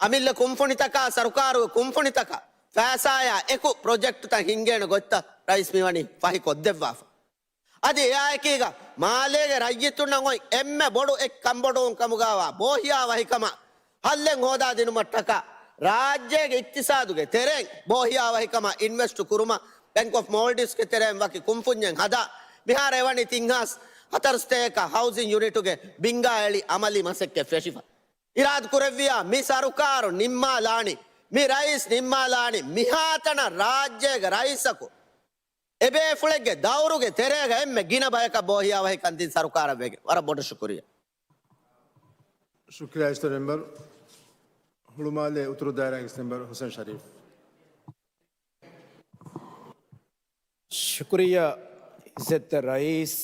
އަމިއްލަ ކުންފުނިތަކާ ސަރުކާރުގެ ކުންފުނިތަކަށް ފައިސާޔާ އެކު ޕްރޮޖެކްޓްތައް ހިންގޭނެ ގޮތްތައް ރައީސް މިވަނީ ފަހި ކޮށްދެއްވާފަ. އަދި އެއާއެކީގަ މާލޭގެ ރައްޔިތުންނަށް އޮތް އެންމެ ބޮޑު އެއް ކަންބޮޑުވުން ކަމުގައިވާ ބޯހިޔާވަހިކަމަށް ހައްލެއް ހޯދާދިނުމަށްޓަކާ ރާއްޖޭގެ އިޤްތިޞާދުގެ ތެރެއިން ބޯހިޔާވަހިކަމަށް އިންވެސްޓު ކުރުމަށް ބެންކް އޮފް މޯލްޑިވްސްގެ ތެރެއިން ވަކި ކުންފުންޏެއް ހަދާ މިހާރު އެވަނީ ތިން ހާސް ހަތަރު ސަތޭކަ ހައުސިން ޔުނިޓުގެ ބިންގާ އެޅި އަމަލީ މަސައްކަތް ފެށިފަ. އިރާދަ ކުރެއްވިޔާ މި ސަރުކާރު ނިންމާލާނީ، މި ރައީސް ނިންމާލާނީ، މިހާތަނަށް ރާއްޖޭގެ ރައީސަކު އެބޭފުޅެއްގެ ދައުރުގެ ތެރޭގަ އެންމެ ގިނަ ބަޔަކަށް ބޯހިޔާވަހިކަން ދިން ސަރުކާރަށް ވެގެން. ވަރަށް ބޮޑަށް ޝުކުރިއްޔާ. ޝުކުރިއްޔާ އިއްޒަތްތެރި މެމްބަރު. ހުޅުމާލެ އުތުރު ދާއިރާގެ މެމްބަރު ހުސެން ޝަރީފް. ޝުކުރިއްޔާ އިއްޒަތްތެރި ރައީސް.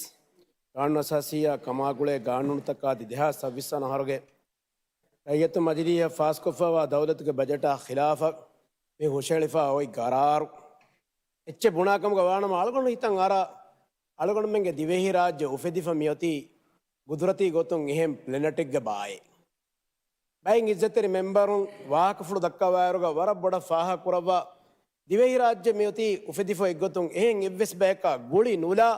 ގާނޫނު އަސާސީއާ ކަމާގުޅޭ ގާނޫނުތަކާ އަދި ދެހާސް ސައްބީސް ވަނަ އަހަރުގެ ރައްޔިތު މަޖިލީހަށް ފާސްކޮށްފައިވާ ދައުލަތުގެ ބަޖެޓާ ޚިލާފަށް މި ހުށައެޅިފަ އޮތް ގަރާރު އެއްޗެއް ބުނާ ކަމުގަ ވާނަމަ، އަޅުގަނޑު ހިތަށް އަރާ، އަޅުގަނޑުމެންގެ ދިވެހިރާއްޖެ އުފެދިފަ މިއޮތީ ގުދުރަތީ ގޮތުން އެހެން ޕްލެނެޓެއްގެ ބާއޭ. ބައެއް އިއްޒަތްތެރި މެމްބަރުން ވާހަކަފުޅު ދައްކަވާއިރުގަ ވަރަށް ބޮޑަށް ފާހަގަކުރައްވާ، ދިވެހިރާއްޖެ މިއޮތީ އުފެދިފަ އޮތްގޮތުން އެހެން އެއްވެސް ބަޔަކާ ގުޅި ނުލާ،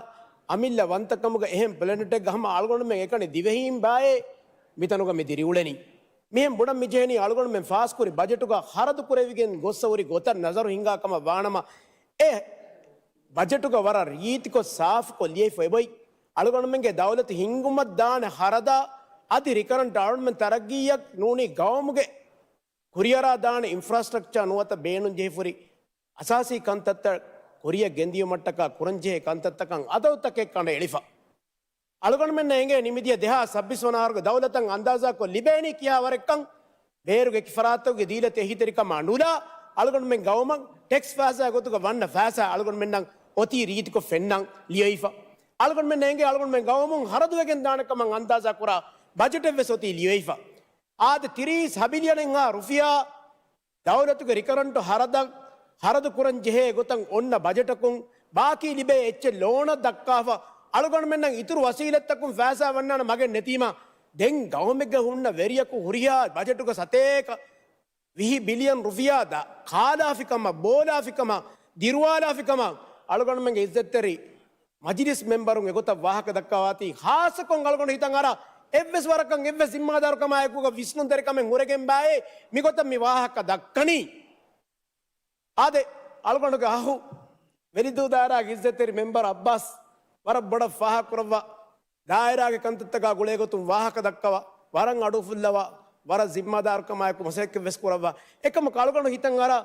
އަމިއްލަ ވަންތަކަމުގަ އެހެން ޕްލެނެޓެއްގަ ހަމަ އަޅުގަނޑުމެން އެކަނި ދިވެހީން ބާއޭ މިތަނުގަ މި ދިރިއުޅެނީ. މިހެން ބުނަން މިޖެހެނީ އަޅުގަނޑުމެން ފާސްކުރި ބަޖެޓުގަ ޚަރަދު ކުރެވިގެން ގޮއްސަ ހުރި ގޮތަށް ނަޒަރު ހިންގާ ކަމަށް ވާނަމަ، އެ ބަޖެޓުގަ ވަރަށް ރީތިކޮށް ސާފުކޮށް ލިޔެފަ އެބައޮތް. އަޅުގަނޑުމެންގެ ދައުލަތު ހިންގުމަށް ދާނެ ޚަރަދާ އަދި ރިކަރަންޓް އަޅުގަނޑުމެން ތަރައްގީއަށް ނޫނީ ގައުމުގެ ކުރިއަރާ ދާނެ އިންފްރާސްޓްރަކްޗާ ނުވަތަ ބޭނުން ޖެހިފަ ހުރި އަސާސީ ކަންތައްތައް ކުރިއަށް ގެންދިޔުމަށްޓަކާ ކުރަންޖެހޭ ކަންތައްތަކަށް އަދަދުތަކެއް ކަނޑައެޅިފަ. އަޅުގަނޑުމެންނަށް އެނގޭ ނިމިދިޔަ ދެހާސް ސައްބީސް ވަނަ އަހަރުގެ ދައުލަތަށް އަންދާޒާކޮށް ލިބޭނީ ކިހާ ވަރެއްކަން. ބޭރުގެ އެކި ފަރާތަކުގެ ދީލަތި އެހީތެރިކަމާ ނުލާ، އަޅުގަނޑުމެން ގައުމަށް ޓެކްސް ފައިސާ ގޮތުގަ ވަންނަ ފައިސާ އަޅުގަނޑުމެންނަށް އޮތީ ރީތިކޮށް ފެންނަން ލިޔެވިފަ. އަޅުގަނޑުމެންނަށް އެނގޭ އަޅުގަނޑުމެން ގައުމުން ޚަރަދުވެގެން ދާނެ ކަމަށް އަންދާޒާކުރާ ބަޖެޓެއް ވެސް އޮތީ ލިޔެވިފަ. އާދެ، ތިރީސް ހަ ބިލިއަނެއްހާ ރުފިޔާ ދައުލަތުގެ ރިކަރަންޓު ޚަރަދަށް ޚަރަދު ކުރަން ޖެހޭ ގޮތަށް އޮންނަ ބަޖެޓަކުން، ބާކީ ލިބޭ އެއްޗެއް ލޯނަށް ދައްކާފަ، އަޅުގަނޑުމެންނަށް އިތުރު ވަސީލަތްތަކުން ފައިސާ ވަންނާނެ މަގެއް ނެތީމަ، ދެން ގައުމެއްގަ ހުންނަ ވެރިޔަކު ހުރިހާ ބަޖެޓުގަ ސަތޭކަ ވިހި ބިލިއަން ރުފިޔާ ދާ ކާލާފިކަމަށް، ބޯލާފިކަމަށް، ދިރުވާލާފިކަމަށް އަޅުގަނޑުމެންގެ އިއްޒަތްތެރި މަޖިލިސް މެމްބަރުން އެގޮތަށް ވާހަކަ ދައްކަވާތީ، ޚާއްޞަކޮށް އަޅުގަނޑު ހިތަށް އަރާ، އެއްވެސް ވަރަކަށް އެއްވެސް ޒިންމާދާރުކަމާއެކުގަ ވިސްނުންތެރިކަމެއް ހުރެގެން ބާއޭ، މިގޮތަށް މި ވާހަކަ ދައްކަނީ. އާދެ، އަޅުގަނޑުގެ އަޚު ވެލިދޫ ދާއިރާގެ އިއްޒަތްތެރި މެމްބަރު އައްބާސް ވަރަށް ބޮޑަށް ފާހަގަކުރައްވާ، ދާއިރާގެ ކަންތައްތަކާ ގުޅޭގޮތުން ވާހަކަ ދައްކަވާ، ވަރަށް އަޑުއުފުއްލަވާ، ވަރަށް ޒިންމާދާރުކަމާއެކު މަސައްކަތްވެސް ކުރައްވާ. އެކަމަކު އަޅުގަނޑު ހިތަށް އަރާ،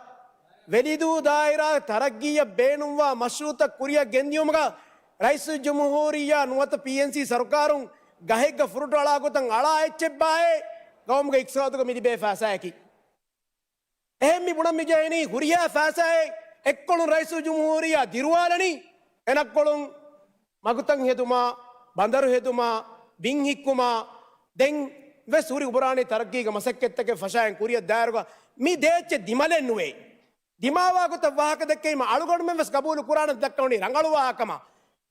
ވެލިދޫ ދާއިރާގެ ތަރައްގީއަށް ބޭނުންވާ މަޝްރޫއުތައް ކުރިއަށް ގެންދިޔުމުގަ ރައީސުލްޖުމްހޫރިއްޔާ ނުވަތަ ޕީއެންސީ ސަރުކާރުން ގަހެއްގަ ފުރުޓު އަޅާ ގޮތަށް އަޅާ އެއްޗެއް ބާއޭ، ގައުމުގެ އިޤްތިޞާދުގަ މި ލިބޭ ފައިސާއަކީ. އެހެން މި ބުނަން މި ޖެހެނީ ހުރިހާ ފައިސާއެއް އެއްކޮޅުން ރައީސުލްޖުމްހޫރިއްޔާ ދިރުވާލަނީ އެނައްކޮޅުން މަގުތައް ހެދުމާ، ބަނދަރު ހެދުމާ، ބިން ހިއްކުމާ، ދެން ވެސް ހުރި އުބަރާނީ ތަރައްގީގެ މަސައްކަތްތަކެއް ފަށާއިން ކުރިއަށް ދާއިރުގަ މި ދޭ އެއްޗެއް ދިމަލެއް ނުވޭ. ދިމާވާ ގޮތަށް ވާހަކަ ދެއްކެވީމަ އަޅުގަނޑުމެން ވެސް ގަބޫލު ކުރާނަން ދައްކަވަނީ ރަނގަޅުވާ ކަމަށް.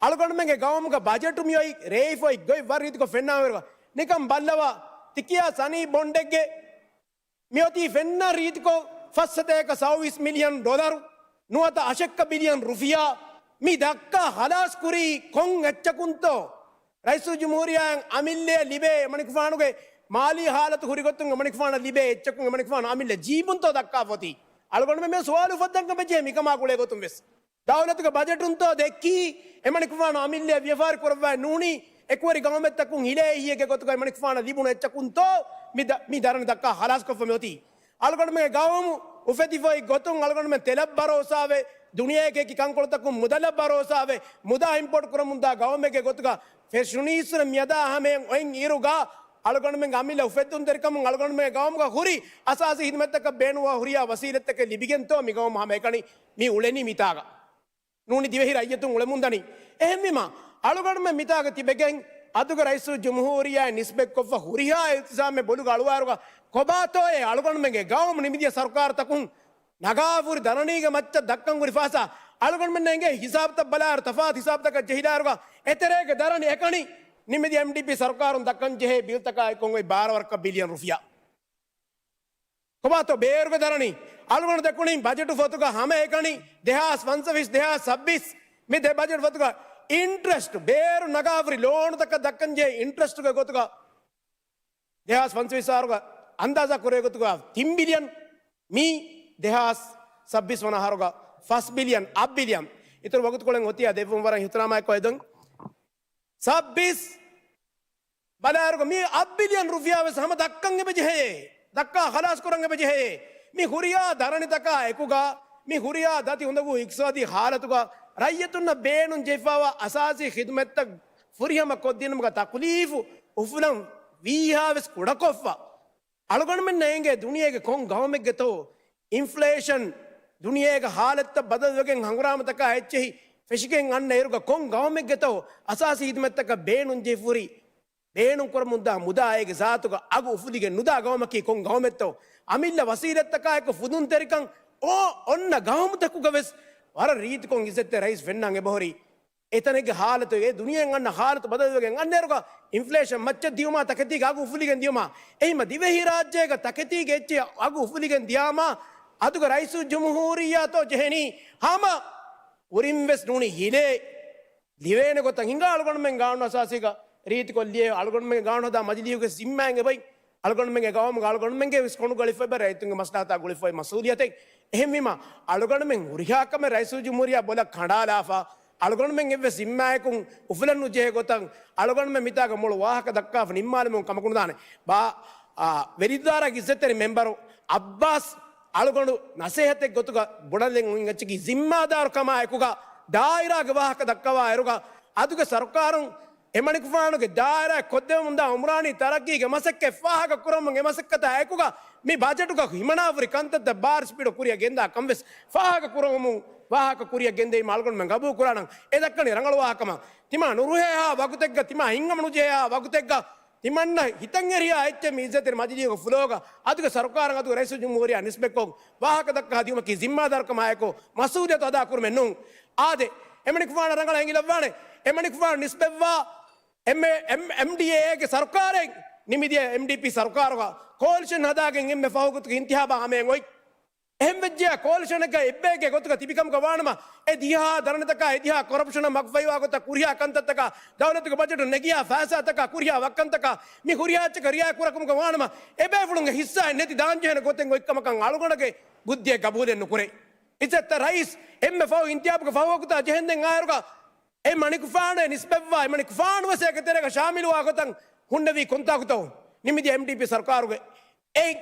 އަޅުގަނޑުމެންގެ ގައުމުގަ ބަޖެޓު މިއޮތް ރޭވިފޮތް ގޮތް ވަރަށް ރީތިކޮށް ފެންނާ ވަރުގަ ނިކަން ބައްލަވާ ތިކިޔާ ސަނީ ބޮންޑެއްގެ މިއޮތީ ފެންނަ ރީތިކޮށް ފަސް ސަތޭކަ ސައުވީސް މިލިއަން ޑޮލަރު ނުވަތަ އަށެއްކަ ބިލިއަން ރުފިޔާ މި ދައްކާ ހަލާސް ކުރީ ކޮން އެއްޗަކުންތޯ؟ ރައީސުލްޖުމްހޫރިއްޔާއަށް އަމިއްލައަށް ލިބޭ އެމަނިކުފާނުގެ މާލީ ހާލަތު ހުރިގޮތުން އެމަނިކުފާނަށް ލިބޭ އެއްޗަކުން އެމަނިކުފާނު އަމިއްލަ ޖީބުންތޯ ދައްކާފަ އޮތީ؟ އަޅުގަނޑުމެން މި ސުވާލު އުފައްދަން ކަމަށް ޖެހޭ މިކަމާ ގުޅޭ ގޮތުން ވެސް. ދައުލަތުގެ ބަޖެޓުންތޯ ދެއްކީ އެމަނިކުފާނު އަމިއްލައަށް ވިޔަފާރި ކުރައްވައެއް ނޫނީ އެކުވެރި ގައުމެއްތަކުން ހިލޭ އެހީއެއްގެ ގޮތުގަ އެމަނިކުފާނަށް ލިބުނު އެއްޗަކުންތޯ މި ދަ-، މި ދަރަނި ދައްކާ ހަލާސްކޮށްފަ މި އޮތީ؟ އަޅުގަނޑުމެންގެ ގައުމު އުފެދިފައި ގޮތުން އަޅުގަނޑުމެން ތެލަށް ބަރޯސާވެ، ދުނިޔޭގެ އެކި ކަންކޮޅުތަކުން މުދަލަށް ބަރޯސާވެ، މުދާ އިމްޕޯޓް ކުރަމުންދާ ގައުމެއްގެ ގޮތުގަ ފެށުނީއްސުރެ މިއަދާ ހަމައިން އޮތް އިރުގަ އަޅުގަނޑުމެންގެ އަމިއްލަ އުފެއްދުންތެރިކަމުން އަޅުގަނޑުމެންގެ ގައުމުގަ ހުރި އަސާސީ ހިދުމަތްތަކަށް ބޭނުންވާ ހުރިހާ ވަސީލަތްތަކެއް ލިބިގެންތޯ މި ގައުމު ހަމައެކަނި މި އުޅެނީ މިތާގަ. ނޫނީ ދިވެހި ރައްޔިތުން އުޅެމުންދަނީ. އެހެންވީމަ، އަޅުގަނޑުމެން މިތާގަ ތިބެގެން އަދުގެ ރައީސުލްޖުމްހޫރިއްޔާއަށް ނިސްބަތްކޮށްފަ ހުރިހާ އިލްތިޒާމެއް ބޮލުގަ އަޅުވާއިރުގަ ކޮބާތޯއޭ އަޅުގަނޑުމެންގެ ގައުމު ނިމިދިޔަ ސަރުކާރުތަކުން ނަގާފަ ހުރި ދަރަނީގެ މައްޗަށް ދައްކަން ހުރި ފައިސާ؟ އަޅުގަނޑުމެންނަށް އެނގޭ ހިސާބުތައް ބަލާއިރު ތަފާތު ހިސާބުތަކަށް ޖެހިލާއިރުގަ އެތެރޭގެ ދަރަނި އެކަނި ނިމިދިޔަ އެމްޑީޕީ ސަރުކާރުން ދައްކަން ޖެހޭ ބިލްތަކާ އެކު އޮތް ބާރަ ވަރަކަށް ބިލިއަން ރުފިޔާ. ކޮބާތޯ ބޭރުގެ ދަރަނި؟ އަޅުގަނޑު ދެކުނީ ބަޖެޓު ފޮތުގަ ހަމައެކަނި ދެހާސް ފަންސަވީސް، ދެހާސް ސައްބީސް މި ދެ ބަޖެޓް ފޮތުގަ އިންޓްރެސްޓް، ބޭރު ނަގާފަ ހުރި ލޯނުތަކަށް ދައްކަން ޖެހޭ އިންޓްރެސްޓުގެ ގޮތުގަ ދެހާސް ފަންސަވީސް އަހަރުގަ އަންދާޒާ ކުރޭ ގޮތުގަ ތިން ބިލިއަން، މި ދެހާސް ސައްބީސް ވަނަ އަހަރުގަ ފަސް ބިލިއަން، އަށް ބިލިއަން. އިތުރު ވަގުތުކޮޅެއް އޮތިއްޔާ ދެއްވުން ވަރަށް އިޙްތިރާމާއެކު އެދުން. ސައްބީސް ބަލާއިރުގަ މި އަށް ބިލިއަން ރުފިޔާ ވެސް ހަމަ ދައްކަން އެބަ ޖެހެޔޭ. ދައްކާ ޚަލާސް ކުރަން އެބަ ޖެހެޔޭ. މި ހުރިހާ ދަރަނިތަކާ އެކުގަ، މި ހުރިހާ ދަތި އުނދަގޫ އިޤްތިޞާދީ ޙާލަތުގަ ރައްޔިތުންނަށް ބޭނުން ޖެހިފައިވާ އަސާސީ ޚިދުމަތްތައް ފުރިހަމަ ކޮށްދިނުމުގަ ތަކުލީފު އުފުލަން ވީހާ ވެސް ކުޑަކޮށްފަ. އަޅުގަނޑުމެންނަށް އެނގޭ ދުނިޔޭގެ ކޮން ގައުމެއްގެތޯ އިންފްލޭޝަން، ދުނިޔޭގެ ހާލަތްތައް ބަދަލުވެގެން ހަނގުރާމަތަކާ އެއްޗެހި ފެށިގެން އަންނަ އިރުގަ ކޮން ގައުމެއްގެތޯ އަސާސީ ޚިދުމަތްތަކަށް ބޭނުން ޖެހިފަ ހުރި، ބޭނުން ކުރަމުންދާ މުދާ އޭގެ ޒާތުގަ އަގު އުފުލިގެން ނުދާ ގައުމަކީ ކޮން ގައުމެއްތޯ؟ އަމިއްލަ ވަސީލަތްތަކާއެކު ފުދުންތެރިކަން އޯ އޮންނަ ގައުމުތަކުގަ ވެސް ވަރަށް ރީތިކޮށް އިއްޒަތްތެރި ރައީސް ފެންނަން އެބަހުރި. އެތަނެއްގެ ހާލަތު، އެ ދުނިޔެއަށް އަންނަ ހާލަތު ބަދަލުވެގެން އަންނައިރުގަ އިންފްލޭޝަން މައްޗަށް ދިޔުމާ، ތަކެތީގެ އަގު އުފުލިގެން ދިޔުމާ، އެހީމަ ދިވެހިރާއްޖޭގަ ތަކެތީގެ އެއްޗެއް އަގު އުފުލިގެން ދިޔާމާ، އަދުގެ ރައީސުލްޖުމްހޫރިއްޔާތޯ ޖެހެނީ ހަމަ ކުރިން ވެސް ނޫނީ ހިލޭ ލިޔެވޭނެ ގޮތަށް ހިނގާ އަޅުގަނޑުމެން ގާނޫނު އަސާސީގަ ރީތިކޮށް ލިޔެ، އަޅުގަނޑުމެން ގާނޫނު ހަދާ މަޖިލީހުގެ ޒިންމާއިން އެބައި އަޅުގަނޑުމެންގެ ގައުމުގަ އަޅުގަނޑުމެންގެ ވެސް ކޮނޑުގަ އެޅިފައި އެބަ ރައްޔިތުންގެ މަސްލަހަތާ ގުޅިފައި މަސްއޫލިއްޔަތެއް. އެހެންވީމަ، އަޅުގަނޑުމެން ހުރިހާ ކަމެއް ރައީސުލްޖުމްހޫރިއްޔާ ބޮލަށް ކަނޑާލާފަ، އަޅުގަނޑުމެން އެއްވެސް ޒިންމާއަކުން އުފުލަން ނުޖެހޭ ގޮތަށް އަޅުގަނޑުމެން މިތާގަ މޮޅު ވާހަކަ ދައްކާފަ ނިންމާލަމުން ކަމަކު ނުދާނެ. ބާ، އާ، ވެލިދުލާރާގެ އިއްޒަތްތެރި މެމްބަރު އައްބާސް އަޅުގަނޑު ނަސޭހަތެއް ގޮތުގަ ބުނަލެން އޮތް އެއްޗަކީ ޒިންމާދާރު ކަމާ އެކުގަ ދާއިރާގެ ވާހަކަ ދައްކަވާ އިރުގަ އަދުގެ ސަރުކާރުން އެމަނިކުފާނުގެ ދާއިރާއަށް ކޮށްދެވެމުންދާ އުމްރާނީ ތަރައްގީގެ މަސައްކަތް ފާހަގަ ކުރަމުން އެ މަސައްކަތާ އެކުގަ މި ބަޖެޓުގަ ހިމަނާފަ ހުރި ކަންތައްތައް ބާރި ސްޕީޑު ކުރިއަށް ގެންދާ ކަން ވެސް ފާހަގަ ކުރަމުން ވާހަކަ ކުރިއަށް ގެންދެވީމަ އަޅުގަނޑުމެން ގަބޫލު ކުރާނަން. އެ ދައްކަނީ ރަނގަޅު ވާހަކަމަށް. ތިމާ ނުރުހޭހާ ވަގުތެއްގަ، ތިމާ ހިތްހަމަނުޖެހޭހާ ވަގުތެއްގަ، ތިމަންނަ ހިތަށްއެރިހާ އެއްޗެއް މި އިއްޒަތްތެރި މަޖިލީހުގެ ފްލޯގަ އަދުގެ ސަރުކާރަށް އަދުގެ ރައީސުލްޖުމްހޫރިއްޔާ ނިސްބަތްކޮށް ވާހަކަ ދައްކާ ދިޔުމަކީ ޒިންމާދާރުކަމާއެކު މަސްއޫލިއްޔަތު އަދާކުރުމެއް ނޫން. އާދެ، އެމަނިކުފާނަށް ރަނގަޅަށް އެނގިލައްވާނެ. އެމަނިކުފާނު ނިސްބަތްވާ އެމް-، އެމް-، އެމްޑީއޭގެ ސަރުކާރެއް ނިމިދިޔަ އެމްޑީޕީ ސަރުކާރުގަ ކޯލިޝަން ހަދާގެން އެންމެ ފަހުގޮތުގެ އިންތިހާބާ ހަމައަށް އޮތް. އެހެންވެއްޖެޔާ ކޯލިޝަނެއްގަ އެއްބައެއްގެ ގޮތުގަ ތިބިކަމުގަ ވާނަމަ، އެ ދިހަ ދަރަނިތަކާ، އެ ދިހަ ކޮރަޕްޝަނަށް މަގުފަހިވާ ގޮތަށް، ކުރިހާ ކަންތައްތަކާ، ދައުލަތުގެ ބަޖެޓުން ނެގިޔާ ފައިސާތަކާ، ކުރިހާ ވައްކަންތަކާ، މި ހުރިހާ އެއްޗަކަށް ރިއާޔަތް ކުރަކަމުގަ ވާނަމަ، އެބޭފުޅުންގެ ހިއްސާއެއް ނެތި ދާންޖެހޭނެ ގޮތެއް އޮތްކަމަކަށް އަޅުގަނޑުގެ ބުއްދިއެއް ގަބޫލެއް ނުކުރޭ. އިއްޒަތްތެރި ރައީސް އެންމެ ފަހު އިންތިހާބުގެ ފަހު ވަގުތާ ޖެހެންދެން އާއިރުގަ އެ މަނިކުފާނު އެ ނިސްބަތްވާ، އެ މަނިކުފާނު ވެސް އޭގެ ތެރޭގަ ޝާމިލުވާ ގޮތަށް ހުންނެވީ ކޮންތާކުތޯ؟ ނިމިދިޔަ އެމްޑީޕީ ސަރުކާރުގެ އެއް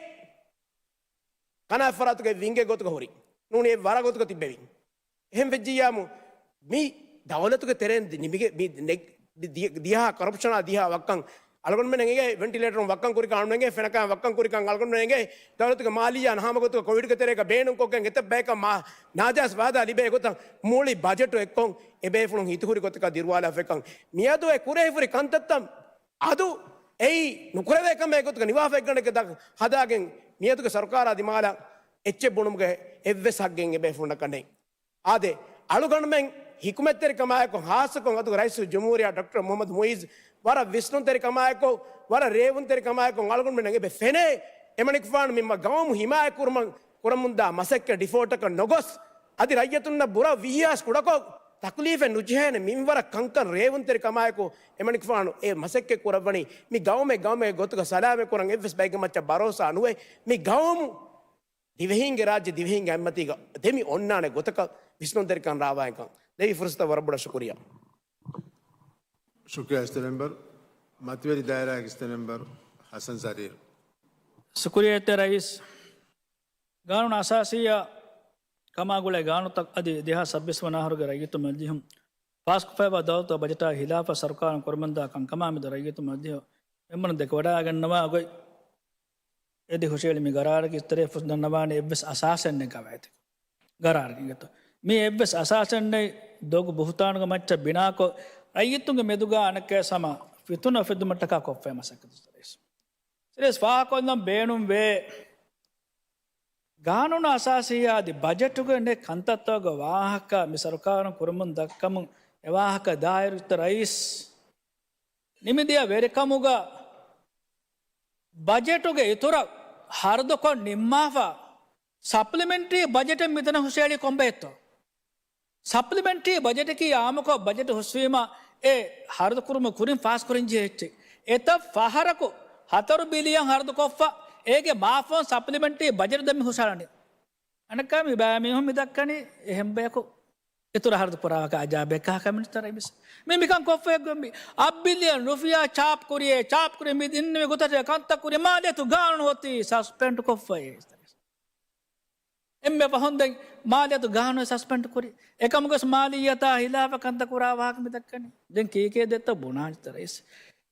ކަނާތްފަރާތުގެ ވިންގެއް ގޮތުގަ ހުރި. ނޫނީ އެއް ވަރަށް ގޮތުގަ ތިއްބެވި. އެހެން ވެއްޖިއްޔާމު، މި ދައުލަތުގެ ތެރެއިން ދި-، ނިމިގެ-، މި ނެ-، ދި-، ދި-، ދިހަ ކޮރަޕްޝަނާ ދިހަ ވައްކަން އަޅުގަނޑުމެން އެނގޭ ވެންޓިލޭޓަރުން ވައްކަން ކުރިކަން، އަޅުގަނޑުމެން އެނގޭ ފެނަކަށް ވައްކަން ކުރިކަން، އަޅުގަނޑުމެން އެނގޭ ދައުލަތުގެ މާލިއްޔާ ނަހާމަ ގޮތުގަ ކޮވިޑްގެ ތެރޭގަ ބޭނުންކޮށްގެން އެތައް ބަޔަކަށް މާ-، ނާޖާއިޒް ފައިދާ ލިބޭ ގޮތަށް މުޅި ބަޖެޓު އެއްކޮށް އެބޭފުޅުން ހިތުހުރި ގޮތަކަށް ދިރުވާލާފައިކަން. މިއަދު އެ ކުރެހިފުރި ކަންތައްތައް އަދު އެއީ ނުކުރެވޭ ކަމެއް ގޮތުގަ ނިވާފައިގަނޑެއްގެ ދަށް ހަދާގެން މިއަދުގެ ސަރުކާރާ ދިމާލަށް އެއްޗެއް ބުނުމުގެ އެއްވެސް ހައްގެއް އެބޭފުޅުންނަކަށް ނެތް. އާދެ، އަޅުގަނޑުމެން ހިކުމަތްތެރިކަމާއެކު، ހާއްސަކޮށް އަދު ރައީސުލްޖުމްހޫރިއްޔާ ޑޮކްޓަރ މުހައްމަދު މުއިއްޒު ވަރަށް ވިސްނުންތެރިކަމާއެކު، ވަރަށް ރޭވުންތެރިކަމާއެކު އަޅުގަނޑުމެން އެބަ ފެނޭ، އެމަނިކުފާނު މި ގައުމު ހިމާޔަތް ކުރުމަށް ކުރަމުންދާ މަސައްކަތް ޑިފޯލްޓަކަށް ނޮގޮސް، އަދި ރައްޔިތުންނަށް ބުރަ ވިހި ހާސް ކުޑަކޮށް، ތަކުލީފެއް ނުޖެހޭނެ މިންވަރަށް ކަންކަން ރޭވުންތެރިކަމާއެކު، އެމަނިކުފާނު އެ މަސައްކަތް ކުރައްވަނީ، މި ގައުމެއް ގައުމެއް ގޮތުގަ ސަލާމަތް ކުރަން އެއްވެސް ބައެއްގެ މައްޗަށް ބަރޯސާ ނުވެ، މި ގައުމު ދިވެހީންގެ ރާއްޖެ ދިވެހީންގެ އަތްމަތީގަ ދެމި އޮންނާނެ ގޮތަކަށް ވިސްނުންތެރިކަން ރާވާނެކަން ދެވި ފުރުސަތަށް ވަރަށް ބޮޑަށް ޝުކުރިއްޔާ. ޝުކުރިއްޔާ އިސްތެ މެމްބަރު. މަތިވެރި ދާއިރާގެ އިސްތެ މެމްބަރު ޙަސަން ޒަރީރު. ޝުކުރިއްޔާ އިސްތެ ރައީސް. ގާނޫނު އަސާސީއާ ކަމާ ގުޅޭ ގާނޫނުތައް އަދި ދެހާސް ސައްބީސް ވަނަ އަހަރުގެ ރައްޔިތު މަޖިލީހުން ފާސްކޮށްފައިވާ ދައުލަތު ބަޖެޓާ ހިލާފަށް ސަރުކާރުން ކުރަމުންދާ ކަންކަމާ މެދު ރައްޔިތު މަޖިލީހު މެމްބަރުން ދެކެވަޑައިގަންނަވާ ގޮތް އެދި ހުށައެޅި މި ގަރާރަކީ އިސްތެރޭ ފުސްދަންނަވާނެ އެއްވެސް އަސާސެއް ނެތް ގަވާއިދެއް ގަރާރަކީ ގެތޯ. މީ އެއްވެސް އަސާސެއް ނެތް ދޮގު ބުހުތާނުގެ މައްޗަށް ބިނާކޮށް، ރައްޔިތުންގެ މެދުގާ އަނެއްކާވެސް ހަމަ ފިތުނަ އުފެދުމަށްޓަކާ ކޮށްފައި މަސައްކަތު އިސްތެރޭ. ސިރިއަސް ފާހަގަކޮށްލަން ބޭނުންވޭ. ގާނޫނު އަސާސީއާ އަދި ބަޖެޓުގެ ނެތް ކަންތައްތަކުގެ ވާހަކަ މި ސަރުކާރުން ކުރަމުން ދައްކަމުން އެ ވާހަކަ ދާއިރު އިސްތެ ރައީސް ނިމިދިޔަ ވެރިކަމުގަ ބަޖެޓުގެ އިތުރަށް ހަރުދުކޮށް ނިންމާފަ ސަޕްލިމެންޓްރީ ބަޖެޓެއް މިތަނަށް ހުށައެޅީ ކޮންބައެއްތޯ؟ ސަޕްލިމެންޓްރީ ބަޖެޓަކީ އާއްމުކޮށް ބަޖެޓް ހުސްވީމަ އެ ހަރުދުކުރުމުގެ ކުރިން ފާސްކުރަންޖެހޭ އެއްޗެއް. އެތައް ފަހަރަކު ހަތަރު ބިލިއަން ހަރުދުކޮށްފަ އޭގެ މާފަހުން ސަޕްލިމެންޓްރީ ބަޖެޓް ދެން މި ހުށަހަޅަނީ. އަނެއްކާ މި ބައިމީހުން މި ދައްކަނީ އެހެން ބަޔަކު އިތުރަށް ހަރުދު ކުރާ ވާހަކަ އަޖާބެއް ކަހަލަ ކަމެއް ނެތް އިސްތެރޭ. މި މިކަން ކޮށްފައި ގޮތް މި އަށް ބިލިއަން ރުފިޔާ ޗާޕް ކުރިޔޭ، ޗާޕް ކުރި މި ދިންނެވި ގޮތަށް ކަންތައް ކުރި މާލިޔަތު ގާނޫނު އޮތީ ސަސްޕެންޑް ކޮށްފައޭ އިސްތެރޭ. އެންމެ ފަހުން ދެން މާލިޔަތު ގާނޫނު ސަސްޕެންޑް ކުރި. އެކަމުގަސް މާލިއްޔަތާ ހިލާފަށް ކަންތައް ކުރާ ވާހަކަ މި ދައްކަނީ. ދެން ކީކޭ ދެއްތޯ ބުނާނެ އިސްތެ ރައީސް.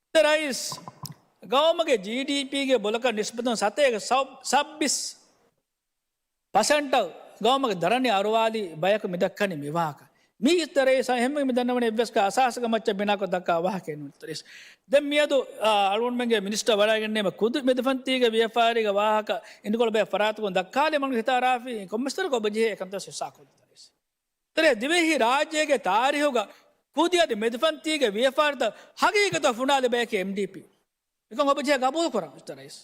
އިސްތެ ރައީސް، ގައުމުގެ ޖީޑީޕީގެ ބޮލަކަށް ނިސްބަތުން ސަތޭކަ ސައް-، ސައްބީސް ޕަސެންޓަށް ގައުމުގެ ދަރަނި އަރުވާލި ބަޔަކު މި ދައްކަނީ މި ވާހަކަ. މީ އިސްތެ ރައީސް އެހެންވެ މި ދަންނަވަނީ އެއްވެސް އަސާސެއްގެ މައްޗަށް ބިނާކޮށް ދައްކާ ވާހަކައެއް ނޫން އިސްތެ ރައީސް. ދެން މިއަދު، އާ، އަޅުގަނޑުމެންގެ މިނިސްޓަރ ވަޑައިގެންނެވި ކުދި މެދުފަންތީގެ ވިޔަފާރީގެ ވާހަކަ އިނދުކޮޅު ބައެއް ފަރާތުން ދައްކާލެވުމުގެ ހިތާ ރާވީ ކޮންމެސް ތަނަކު އޮބިޖެހޭ އެކަންތައް ހިއްސާކޮށްލި އިސްތެ ރައީސް. އިސްތެ ރައީސް، ދިވެހި ރާއްޖޭގެ ތާރީހުގަ ކުދި އަދި މެދުފަންތީގެ ވިޔަފާރިތައް ހަގީގަތަށް ފުނާލި ބަޔަކީ އެމްޑީޕީ. މިކަން އޮބިޖެހޭ ގަބޫލު ކުރަން އިސްތެ ރައީސް.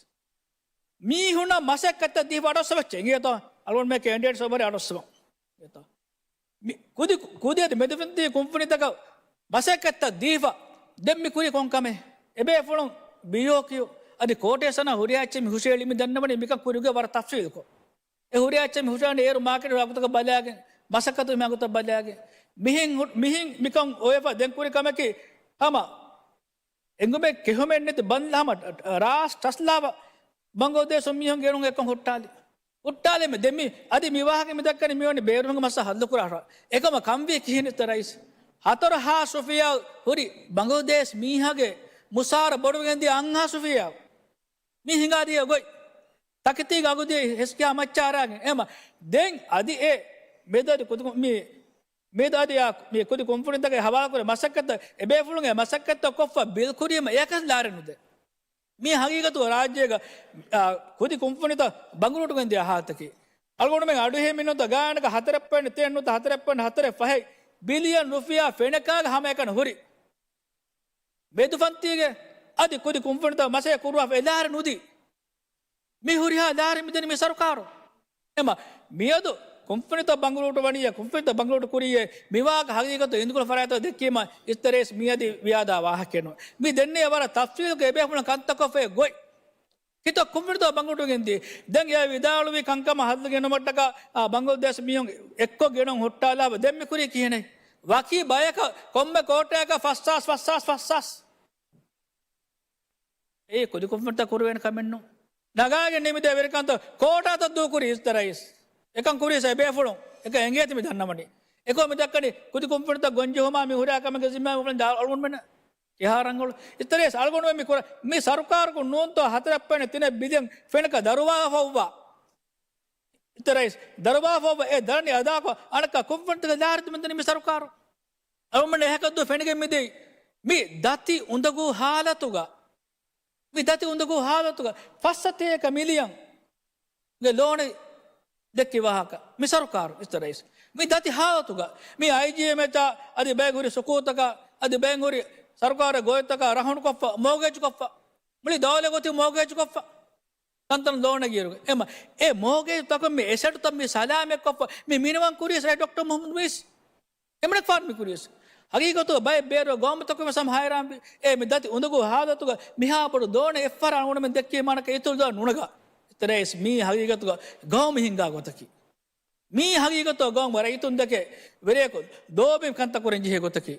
މީހުންނަށް މަސައްކަތްތައް ދީފަ އަޑުއައްސަވައްޗޭ އިނގޭތޯ؟ އަޅުގަނޑުމެ ކެންޑިޑޭޓްސް އޮވަރ އަޑުއައްސަވަން. އިނގޭތޯ؟ މި ކުދި، ކުދި އަދި މެދުފަންތީ ކުންފުނިތަކަށް މަސައްކަތްތައް ދީފަ ދެން މި ކުރީ ކޮން ކަމެއް؟ އެބޭފުޅުން ބީއޯކިއު އަދި ކޯޓޭޝަނާ ހުރިހާ އެއްޗެއް މި ހުށައެޅީ މި ދަންނަވަނީ މިކަން ކުރި ގޮތް ވަރަށް ތަފްސީލުކޮށް. އެ ހުރިހާ އެއްޗެއް މި ހުށައެޅީ އޭރު މާކެޓް ވަގުތަކަށް ބަލާގެން، މަސައްކަތު ހިމޭ ވަގުތަށް ބަލާގެން. މިހެން ހު-، މިހެން މިކަން އޮވެފަ ދެން ކުރި ކަމަކީ ހަމަ އެނގުމެއް ކެހުމެއް ނެތި ބަންދު ހަމަ ރާސް ޓަސްލާފަ ބަނގުލަދޭޝު މީހުން ގެނުން އެކަން ހުއްޓާލި. ހުއްޓާލީމަ ދެން މި އަދި މި ވާހަކަ މި ދައްކަނީ މިވަނީ ބޭރުމުގެ މައްސަލަ ހައްލު ކުރާ އެކަމަށް ކަންވީ ކިހިނެއްތަ ރައީސް؟ ހަތަރު ހާސް ރުފިޔާ ހުރި ބަނގުލަދޭޝް މީހާގެ މުސާރަ ބޮޑުވެގެން ދިޔަ އަށް ހާސް ރުފިޔާ. މި ހިނގާދިޔަ ގޮތް. ތަކެތީގެ އަގު ދިޔަ ހެސްކިހާ މައްޗަށް އަރާގެން. އެހެންމަ ދެން އަދި އެ މެދު އަދި ކުދި މި މިއަދު އަދި އާ، މި ކުދި ކުންފުނިތަކެއް ހަވާލުކުރި މަސައްކަތްތައް އެބޭފުޅުން އެ މަސައްކަތްތައް ކޮށްފަ ބިލް ކުރީމަ އެޔަކަސް ލާރި ނުދޭ. މީ ހަގީގަތުގަ ރާއްޖޭގަ، އާ، ކުދި ކުންފުނިތައް ބަނގުރޫޓުގެން ދިޔަ ހާލަތަކީ. އަޅުގަނޑުމެން އަޑުއެހި މިނޫންތައް ގާނަކަ ހަތަރެއް ޕޮއިންޓް ތިން ނުވަތަ ހަތަރެއް ޕޮއިންޓް ހަތަރެއް ފަހެއް ބިލިއަން ރުފިޔާ ފެނަކާގެ ހަމައެކަނި ހުރި. މެދުފަންތީގެ އަދި ކުދި ކުންފުނިތައް މަސައްކަތް ކުރުވާފަ އެ ލާރި ނުދީ. މި ހުރިހާ ލާރި މިދެނީ މި ސަރުކާރު. އެމަ، މިއަދު ކުންފުނިތައް ބަނގުރޫޓު ވަނީއޭ، ކުންފުނިތައް ބަނގުރޫޓު ކުރީއޭ، މި ވާހަކަ ހަގީގަތު އިނދުކޮޅު ފަރާތަށް ދެއްކީމަ އިސްތެ ރައީސް މިއަދި ވިޔާދާ ވާހަކައެއް ނޫން. މި ދެންނެވި ވަރަށް ތަފްސީލުގެ އެބޭފުޅުން ކަންތައް ކޮށްފައި ގޮތް. ކިތައް ކުންފުނިތައް ބަނގުރޫޓު ގެންދިޔަ. ދެން އެ ވިދާޅުވި ކަންކަމަށް ހައްލު ގެނުމަށްޓަކާ، އާ، ބަނގުލަދޭޝް މީހުން އެއްކޮށް ގެނުން ހުއްޓާލާފަ ދެން މި ކުރީ ކިހިނެއް؟ ވަކި ބަޔަކަށް ކޮންމެ ކޯޓައަކަށް ފަސް ހާސް، ފަސް ހާސް، ފަސް ހާސް. އެއީ ކުދި ކުންފުނިތައް ކުރެވޭނެ ކަމެއް ނޫން. ނަގާގެން ނިމިދޭ ވެރިކަންތައް ކޯޓާތައް ދޫކުރީ އިސްތެ ރައީސް. އެކަން ކުރީސް އެބޭފުޅުން. އެކަން އެނގޭތި މި ދަންނަވަނީ. އެކަމަ މި ދައްކަނީ ކުދި ކުންފުނިތައް ގޮންޖެހުމާ މި ހުރިހާ ކަމެއްގެ ޒިންމާ އުފަން ދާ އަޅުގަނޑުމެންނަށް. ކިހާ ރަނގަޅު؟ އިތަރޭސް އަޅުގަނޑުމެން މި ކުރ-، މި ސަރުކާރަކުން ނޫންތޯ ހަތަރެއް ޕޮއިންޓް ތިނެއް ބިލިއަން ފެނަކަ ދަރުވާފައްވާ. އިތަރޭސް ދަރުވާފައްވާ އެ ދަރަނި އަދާކޮށް އަނަކާ ކޮންފަންތަކަށް ލާރިތު މެންދަނީ މި ސަރުކާރު. އަޅުމެން އެހަކަށްދޫ ފެނިގެން މިދެއީ މި ދަތި އުނދަގޫ ހާލަތުގަ. މި ދަތި އުނދަގޫ ހާލަތުގަ ފައްސަތޭކަ މިލިއަން ގެ ލޯނެއް ދެއްކި ވާހަކަ މި ސަރުކާރު އިތަރޭސް. މި ދަތި ހާލަތުގަ މި އައިޖީއެމްއެޗާ އަދި ބައެއް ހުރި ސުކޫތަކާ އަދި ބައެއް ހުރި ސަރުކާރު ގޮތްތަކާ ރަހުނުކޮށްފަ، މޯގޭޖުކޮށްފަ، މުޅި ދައުލަތް ގޮތި މޯގޭޖުކޮށްފަ. ތަންތަން ލޯނެއް އިރުގެ. އެމަ، އެ މޯގޭޖުތަކުން މި އެސެޓުތައް މި ސަލާމަތްކޮށްފަ، މި މިނިވަން ކުރީސް ރައީސް ޑޮކްޓަރ މުހައްމަދު މުއިސް. އެމަނިކުފާނު މި ކުރީސް. ހަގީގަތުގަ ބައެއް ބޭރު ގައުމުތަކުން ވެސް ހަމަ ހައިރާންވި. އޭ މި ދަތި އުނދަގޫ ހާލަތުގަ މިހާ ބޮޑު ލޯނެއް އެއްފަހަރާ އަޅުގަނޑުމެން ދެއްކީމާ އަނަކަ އިތުރު ލޯނެއް ނުނަގާ. އިތަރޭސް މީ ހަގީގަތުގަ ގައުމު ހިންގާ ގޮތަކީ. މީ ހަގީގަތުގަ ގައުމު ރައްޔިތުން ދެކެ ވެރިޔަކު ލޯބި ކަންތައް ކުރަން ޖެހޭ ގޮތަކީ.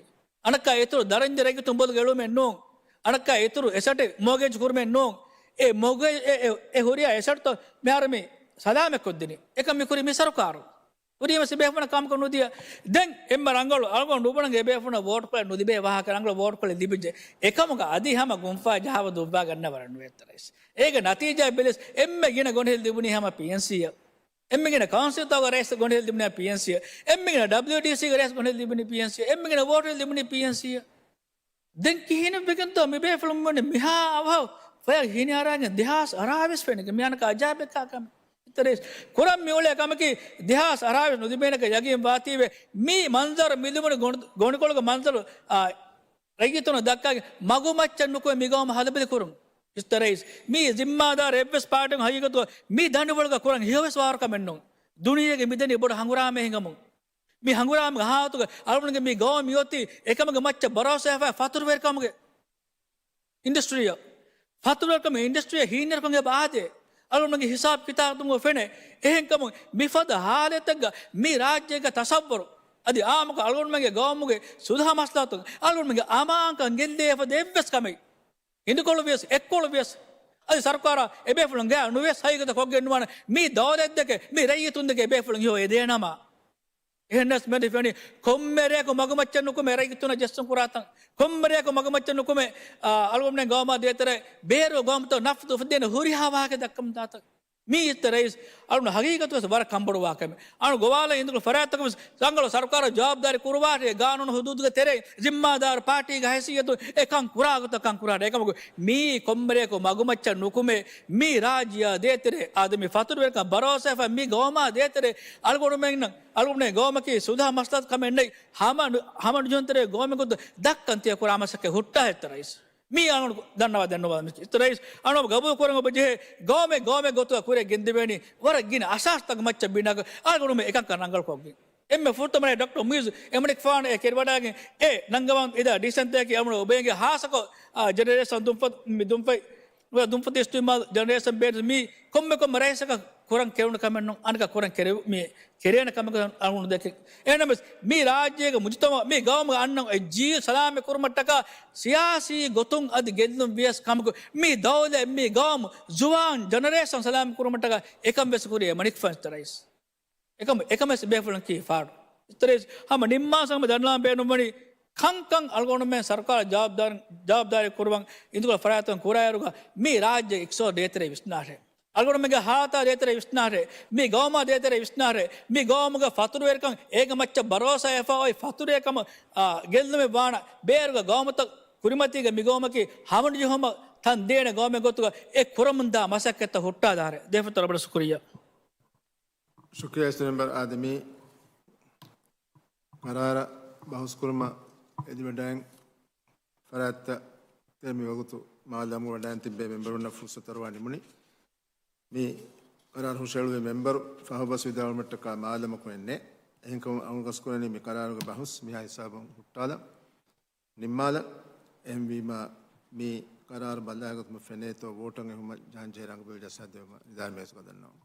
އަނަކާ އިތުރު ދަރަންޏެއް ރައްޔިތުން ބޮލުގަ އެޅުމެއް ނޫން. އަނަކާ އިތުރު އެސެޓެއް މޯގޭޖް ކުރުމެއް ނޫން. އެ މޯގޭ-، އެ، އެ، އެ ހުރިހާ އެސެޓްތައް މިހާރު މި ސަލާމަތްކޮށްދިނީ. އެކަން މި ކުރީ މި ސަރުކާރު. ކުރީމަ ސިބޭފުނަށް ކާމަކު ނުދިޔަ. ދެން އެންމެ ރަނގަޅު އަޅުގަނޑު ނުބުނަން އެބޭފުނަށް ވޯޓްކޮޅެއް ނުލިބޭ ވާހަކަ ރަނގަޅު ވޯޓްކޮޅެއް ލިބިއްޖެ. އެކަމުގަ އަދި ހަމަ ގުންފާ ޖަހާފަ ދުއްވާ ގަންނަ ވަރަށް ނުވޭ އިތަރޭސް. އޭގެ ނަތީޖާ ބެލިސް އެންމެ ގިނަ ގޮނޑިހިލަ ލިބުނީ ހަމަ ޕީއެންސީއަށް. އެންމެ ގިނަ ކައުންސިލްތަކުގެ ރައީސް ގޮނޑިހިލަ ލިބުނީ ޕީއެންސީއަށް. އެންމެ ގިނަ ޑަބްލިއުޑީސީގެ ރައީސް ގޮނޑިހިލަ ލިބުނީ ޕީއެންސީއަށް. އެންމެ ގިނަ ވޯޓް ލިބުނީ ޕީއެންސީއަށް. ދެން ކިހިނެއްވެގެންތޯ މި ބޭފުޅުން ވަނީ މިހާ އަވަހަށް ފަޔަށް ހިނިއަރާގެން ދެހާސް އަރާވީސް ފެނިގެން މި އަނަކަ އަޖާބެއްކާ ކަމެއް. އިތަރޭސް ކުރަން މިއުޅޭ ކަމަކީ ދެހާސް އަރާވީސް ނުލިބޭނެކަ ޔަގީން ވާތީވެ މި މަންޒަރު މި ލިބުނު ގޮނޑި-، ގޮނޑިކޮޅުގެ މަންޒަރު، އާ، ރައްޔިތުންނަށް ދައްކާގެން މަގުމައްޗަށް ނުކުމެ މި ގައުމު ހަލަބިލި ކުރުން. އިތަރޭސް މީ ޒިންމާދާރު އެއްވެސް ޕާޓީއަކުން ހަގީގަތުގަ މި ދަނޑިވަޅުގަ ކުރަން ހެޔޮވެސް ވާރު ކަމެއް ނޫން. ދުނިޔޭގެ މިދަނީ ބޮޑު ހަނގުރާމައެއް ހިނގަމުން. މި ހަނގުރާމަގެ ހާލަތުގަ އަޅުގަނޑުގެ މި ގައުމު މިއޮތީ އެކަމުގެ މައްޗަށް ބަރޯސާވެފަ ފަތުރުވެރިކަމުގެ އިންޑަސްޓްރީއަށް. ފަތުރުވެރިކަމުގެ އިންޑަސްޓްރީއަށް ހީނަރަކަން އެބަ އާދޭ. އަޅުގަނޑުގެ ހިސާބު ކިތާބުތައް ފެނޭ. އެހެންކަމުން މިފަދަ ހާލަތެއްގަ މި ރާއްޖޭގެ ތަސައްވަރު އަދި އާއްމުކޮށް އަޅުގަނޑުމެންގެ ގައުމުގެ ސުލުހަ މަސްލަހަތު އަޅުގަނޑުމެންގެ އަމާންކަން ގެއްލޭ ފަދަ އެއްވެސް ކަމެއް ހިނދުކޮޅު ވިޔަސް، އެއްކޮޅު ވިޔަސް، އަދި ސަރުކާރާ އެބޭފުޅުން ގާ ނުވެސް ހަގީގަތަށް ކޮށްގެން ނުވާނެ. މި ދައުލަތްދެކެ މި ރައްޔިތުންދެކެ އެބޭފުޅުން ހިޔޯ އެދޭނަމަ. އެހެންނަސް މެދި ފެނި ކޮންމެ ރެއަކު މަގުމައްޗަށް ނުކުމެ ރައްޔިތުންނަށް ޖެއްސުން ކުރާތަން. ކޮންމެ ރެއަކު މަގުމައްޗަށް ނުކުމެ، އާ، އަޅުގަނޑުމެން ގައުމާ ދޭތެރޭ ބޭރު ގައުމުތައް ނަފްތު އުފެދޭނެ ހުރިހާ ވާހަކަ ދައްކަމުން ދާތަން. މީ އިތަރައިސް އަޅުން ހަގީގަތުވެސް ވަރަށް ކަންބޮޑުވާ ކަމެއް. އަޅު ގޮވާލަ އިނދުގު ފަރާތްތަކުން ވެސް ރަނގަޅު ސަރުކާރަށް ޖަވާބުދާރީ ކުރުވާށޭ، ގާނޫނު ހުދޫދުގެ ތެރެއިން ޒިންމާދާރު ޕާޓީގެ ހައިސިއްޔަތުން އެކަން ކުރާ ގޮތަށް ކަން ކުރާށޭ. އެކަމަކު މީ ކޮންމެރެއަކު މަގުމައްޗަށް ނުކުމެ، މީ ރާއްޖެއާ ދޭތެރޭ އާދެ، މި ފަތުރުވެރިކަން ބަރޯސާފަ މި ގައުމާ ދޭތެރޭ އަޅުގަނޑުމެންނަށް، އަޅުގަނޑުމެން ގައުމަކީ ސުލްހަ މަސްލަހަތު ކަމެއް ނެތް، ހަމަ ނު-، ހަމަ ނުޖެހުންތެރޭ ގައުމެއް ގޮތަށް ދައްކަން ތިޔަ ކުރާ މަސައްކަތް ހުއްޓާ އިތަރައިސް. މީ އަޅުގަނޑު ދަންނަވާ ދެންނެވުމަކީ އިތަރައިސް އަޅުގަނޑު ގަބޫލު ކުރަން އޮބަ ޖެހޭ ގައުމެއް ގައުމެއް ގޮތުގަ ކުރިއަށް ގެންދެވޭނީ ވަރަށް ގިނަ އަސާސްތަކު މައްޗަށް ބިނާކޮށް އަޅުގަނޑުމެން އެކަންކަން ރަނގަޅުކޮށްގެން. އެންމެ ފުރަތަމަ ރައީސް ޑޮކްޓަރ މުއިއްޒު އެމަނިކުފާނު އެ ކެރިވަޑައިގެން އެ ނަންގަވަން އެދާ ޑީސަންޓްތަކީ އަޅުގަނޑު އޮބޭގެ ހާއްސަކޮށް، އާ، ޖެނެރޭޝަން ދުންފަ-، މި ދުންފަތް، ނުވަ ދުންފަތި އިސްތިމާލް ޖެނެރޭޝަން ބޭންޑް މީ ކޮންމެ ކޮންމެ ރައީސަކަށް ކުރަން ކެރުނު ކަމެއް ނޫން، އަނެކާ ކުރަން ކެރެ-، މި ކެރޭނެ ކަމަކަށް އަޅުގަނޑު ދެކެން. އެހެންނަމަވެސް މި ރާއްޖޭގެ މުޖުތަމަޢު މި ގައުމުގެ އަންނަ އެ ޖީލް ސަލާމަތް ކުރުމަށްޓަކާ ސިޔާސީ ގޮތުން އަދި ގެއްލުން ވިޔަސް ކަމަކު މި ދައުލަތް މި ގައުމު ޒުވާން ޖެނެރޭޝަން ސަލާމަތް ކުރުމަށްޓަކާ އެކަން ވެސް ކުރި އެމަނިކުފާން އިތަރައިސް. އެކަމަ-، އެކަމަސް ބޭފުޅުން ކީ ފާޑު. އިތަރައިސް ހަމަ ނިންމާސް ހަމަ ދަންނާން ބޭނުންވަނީ ކަންކަން އަޅުގަނޑުމެން ސަރުކާރަށް ޖަވާބުދާރި، ޖަވާބުދާރީ ކުރުވަން އިނދުގަ ފަރާތުން ކުރާއިރުގަ މި ރާއްޖެ އިޤްތިޞާދު ދޭތެރޭ ވިސްނާށޭ. އަޅުގަނޑުމެންގެ ހާލަތާ ދޭތެރޭ ވިސްނާށޭ. މި ގައުމާ ދޭތެރޭ ވިސްނާށޭ. މި ގައުމުގެ ފަތުރުވެރިކަން އޭގެ މައްޗަށް ބަރޯސާވެފަ އޮތް ފަތުރުވެރިކަމަށް، އާ، ގެއްލުމެއް ވާނަ ބޭރުގަ ގައުމުތައް ކުރިމަތީގަ މި ގައުމަކީ ހަމަނުޖެހުމަށް ތަން ދޭނެ ގައުމެއް ގޮތުގަ އެ ކުރަމުންދާ މަސައްކަތްތައް ހުއްޓާލާށޭ. ދެފަތަރަ ބަޑަ ޝުކުރިއްޔާ. ޝުކުރިއްޔާ އިސް މެމްބަރ އާދެ، މި ޤަރާރަށް ބަހުސްކުރުމަށް އެދިވަޑައިން ފަރާތްތައް ތެ މި ވަގުތު މާލަމު ވަޑައިން ތިއްބެވި މެމްބަރުންނަށް ފުރުސަތު އަރުވާ ނިމުނީ. މި ޤަރާރު ހުށައެޅުއްވި މެމްބަރު ފަހުބަސް ވިދާޅުވުމަށްޓަކާ މާލަމަކު އެންނެ. އެހެންކަމުން އަޅުގަނޑު ގަސްކުރަނީ މި ޤަރާރުގެ ބަހުސް މިހާ ހިސާބުން ހުއްޓާލަން. ނިންމާލަ. އެހެންވީމާ، މި ޤަރާރު ބަލާގޮތުމަށް ފެނޭތޯ ވޯޓަށް އެހުމަށް ޖަހަންޖެހޭ ރަނގަބޭލު ޖައްސާދެވުމަށް ނިދާމޭސްގަ ދަންނަވަން.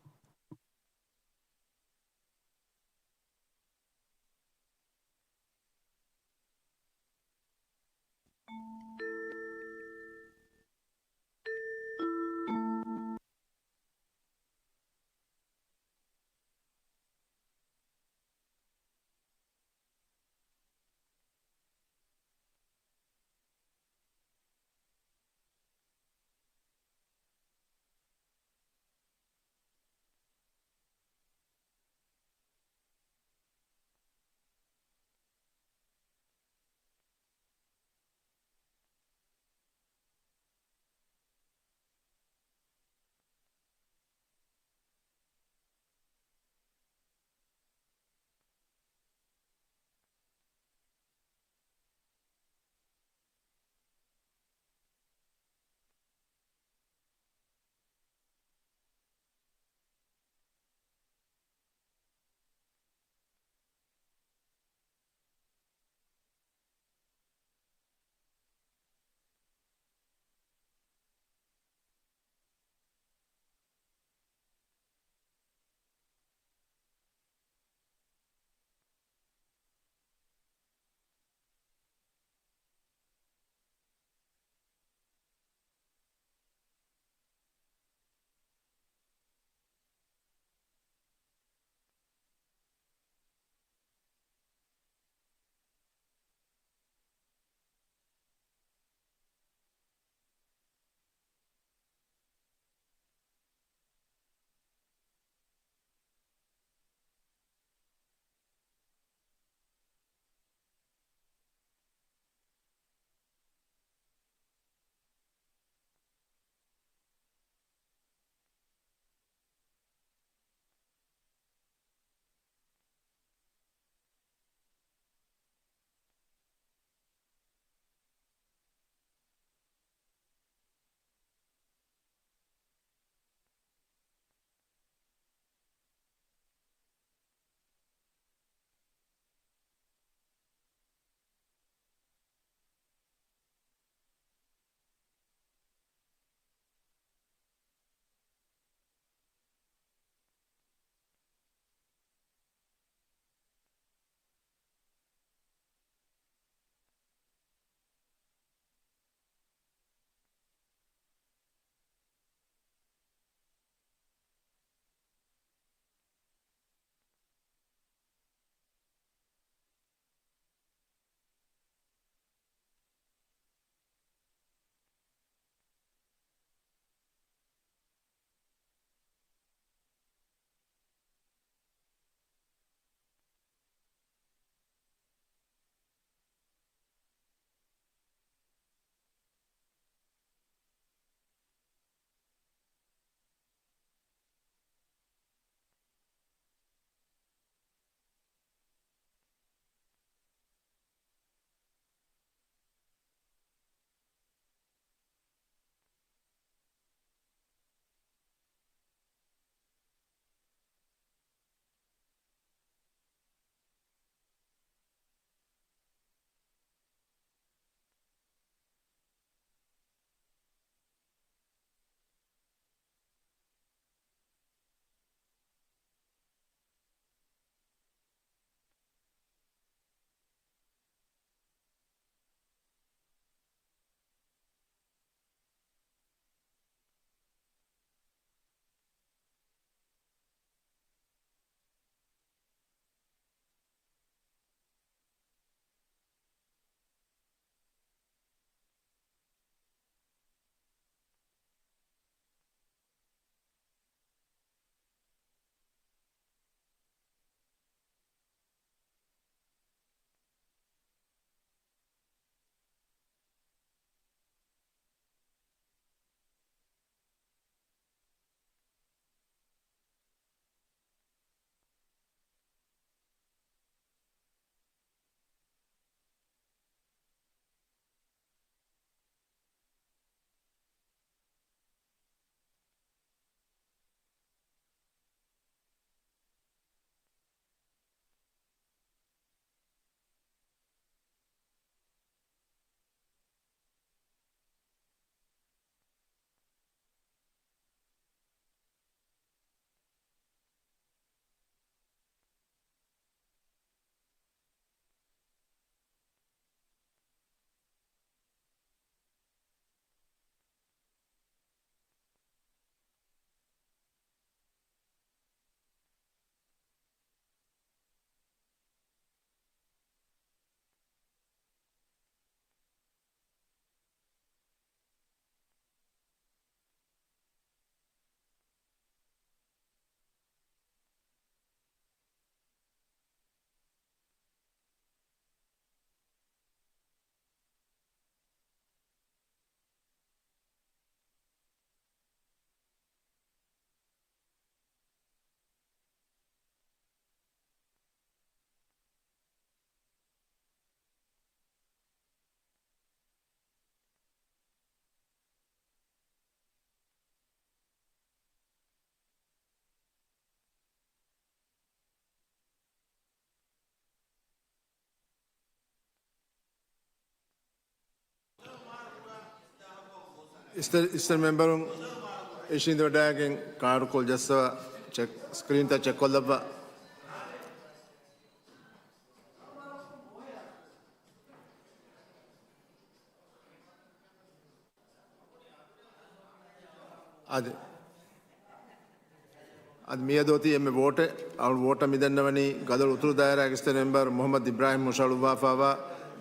އިސްތަ-، އިސްތަށި މެމްބަރުން އިށީނދެވަޑައިގެން ކާޑުކޮޅު ޖައްސަވާ، ޗެކް ސްކްރީންތައް ޗެކްކޮށްލައްވާ. އަދި، އަދި މިއަދު އޮތީ އެންމެ ވޯޓެއް. އަޅު ވޯޓަށް މިދަންނަވަނީ ގަދަޅު އުތުރު ދާއިރާގެ އިސްތަށި މެމްބަރު މުޙައްމަދު އިބްރާހިމް ހުށަހަޅުއްވާފައިވާ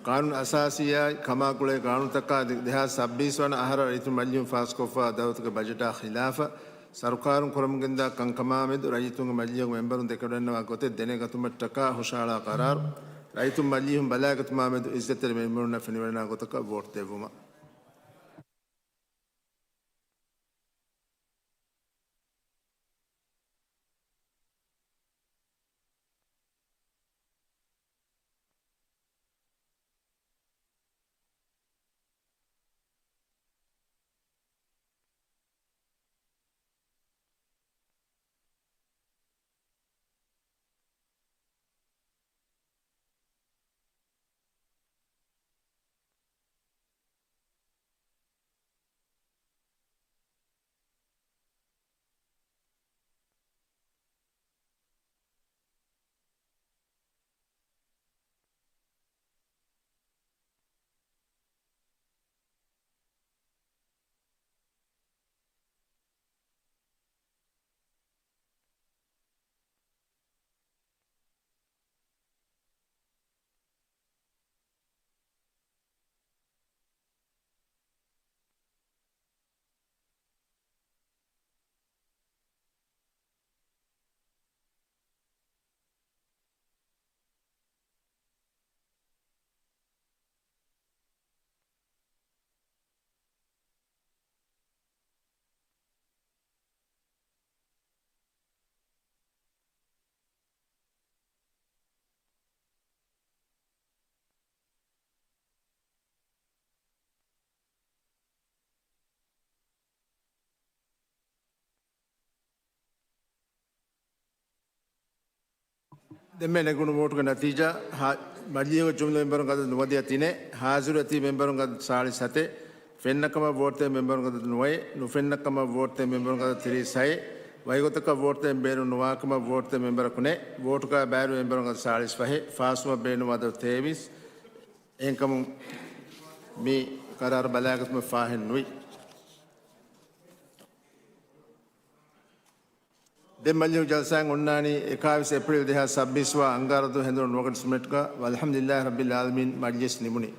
ޤާނޫނު އަސާސީއާއި ކަމާކުޅޭ ޤާނޫނުތަކާ އަދި ދެހާސް ސައްބީސް ވަނަ އަހަރަށް ރައްޔިތުން ފާސްކޮށްފައިވާ ދައުލަތުގެ ބަޖެޓާ ޚިލާފަށް ސަރުކާރުން ކުރަމުންގެންދާ ކަންކަމާމެދު ރައްޔިތުންގެ މަޖިލީހުގެ މެމްބަރުން ދެކެވަޑަންނަވާ ގޮތެއް ދެނެގަތުމަށްޓަކާ ހުށަހަޅާ ޤަރާރު ރައްޔިތުން މަޖިލީހުން ބަލައިގަތުމާމެދު އިއްޒަތްތެރި މެމްބަރުންނަށް ފެނިވަޑަނާ ގޮތަކަށް ވޯޓް ދެއްވުމަށް. ދެންމެ ނެގުނު ވޯޓުގެ ނަތީޖާ، ހާ-، މަޖިލީހުގެ ޖުމްލަ މެމްބަރުންގެ އަދަދު ނުވަދިހަ ތިނެއް، ހާޒިރު އެތި މެމްބަރުންގެ އަދަދު ސާޅީސް ހަތެއް، ފެންނަކަމަށް ވޯޓްދޭ މެމްބަރުންގެ އަދަދު ނުވައެއް، ނުފެންނަކަމަށް ވޯޓްދޭ މެމްބަރުންގެ އަދަދު ތިރީސް ހައެއް، ވައިގޮތަކަށް ވޯޓްދޭ ބޭނުން ނުވާކަމަށް ވޯޓްދޭ މެމްބަރަކު ނެތް، ވޯޓުގައި ބައިވެރި މެމްބަރުންގެ އަދަދު ސާޅީސް ފަހެއް، ފާސްވުމަށް ބޭނުންވާ އަދަދު ތޭވީސް. އެހެންކަމުން މި ޤަރާރު ބަލާގަތުމަށް ފާހެއް ނުވި. ދެން މަޖިލީހު ޖަލްސާއިން އޮންނާނީ އެކާވީސް އޭޕްރީލް ދެހާސް ސައްބީސް ވާ އަންގާރަ ދުވަހު ހެނދުނު ނުވަ ގަނޑު ސުމެޓްގަ. ވަލްޙަމްދުލިއްލާހި ރައްބިލް ޢާލަމީން، މަޖިލީސް ނިމުނީ.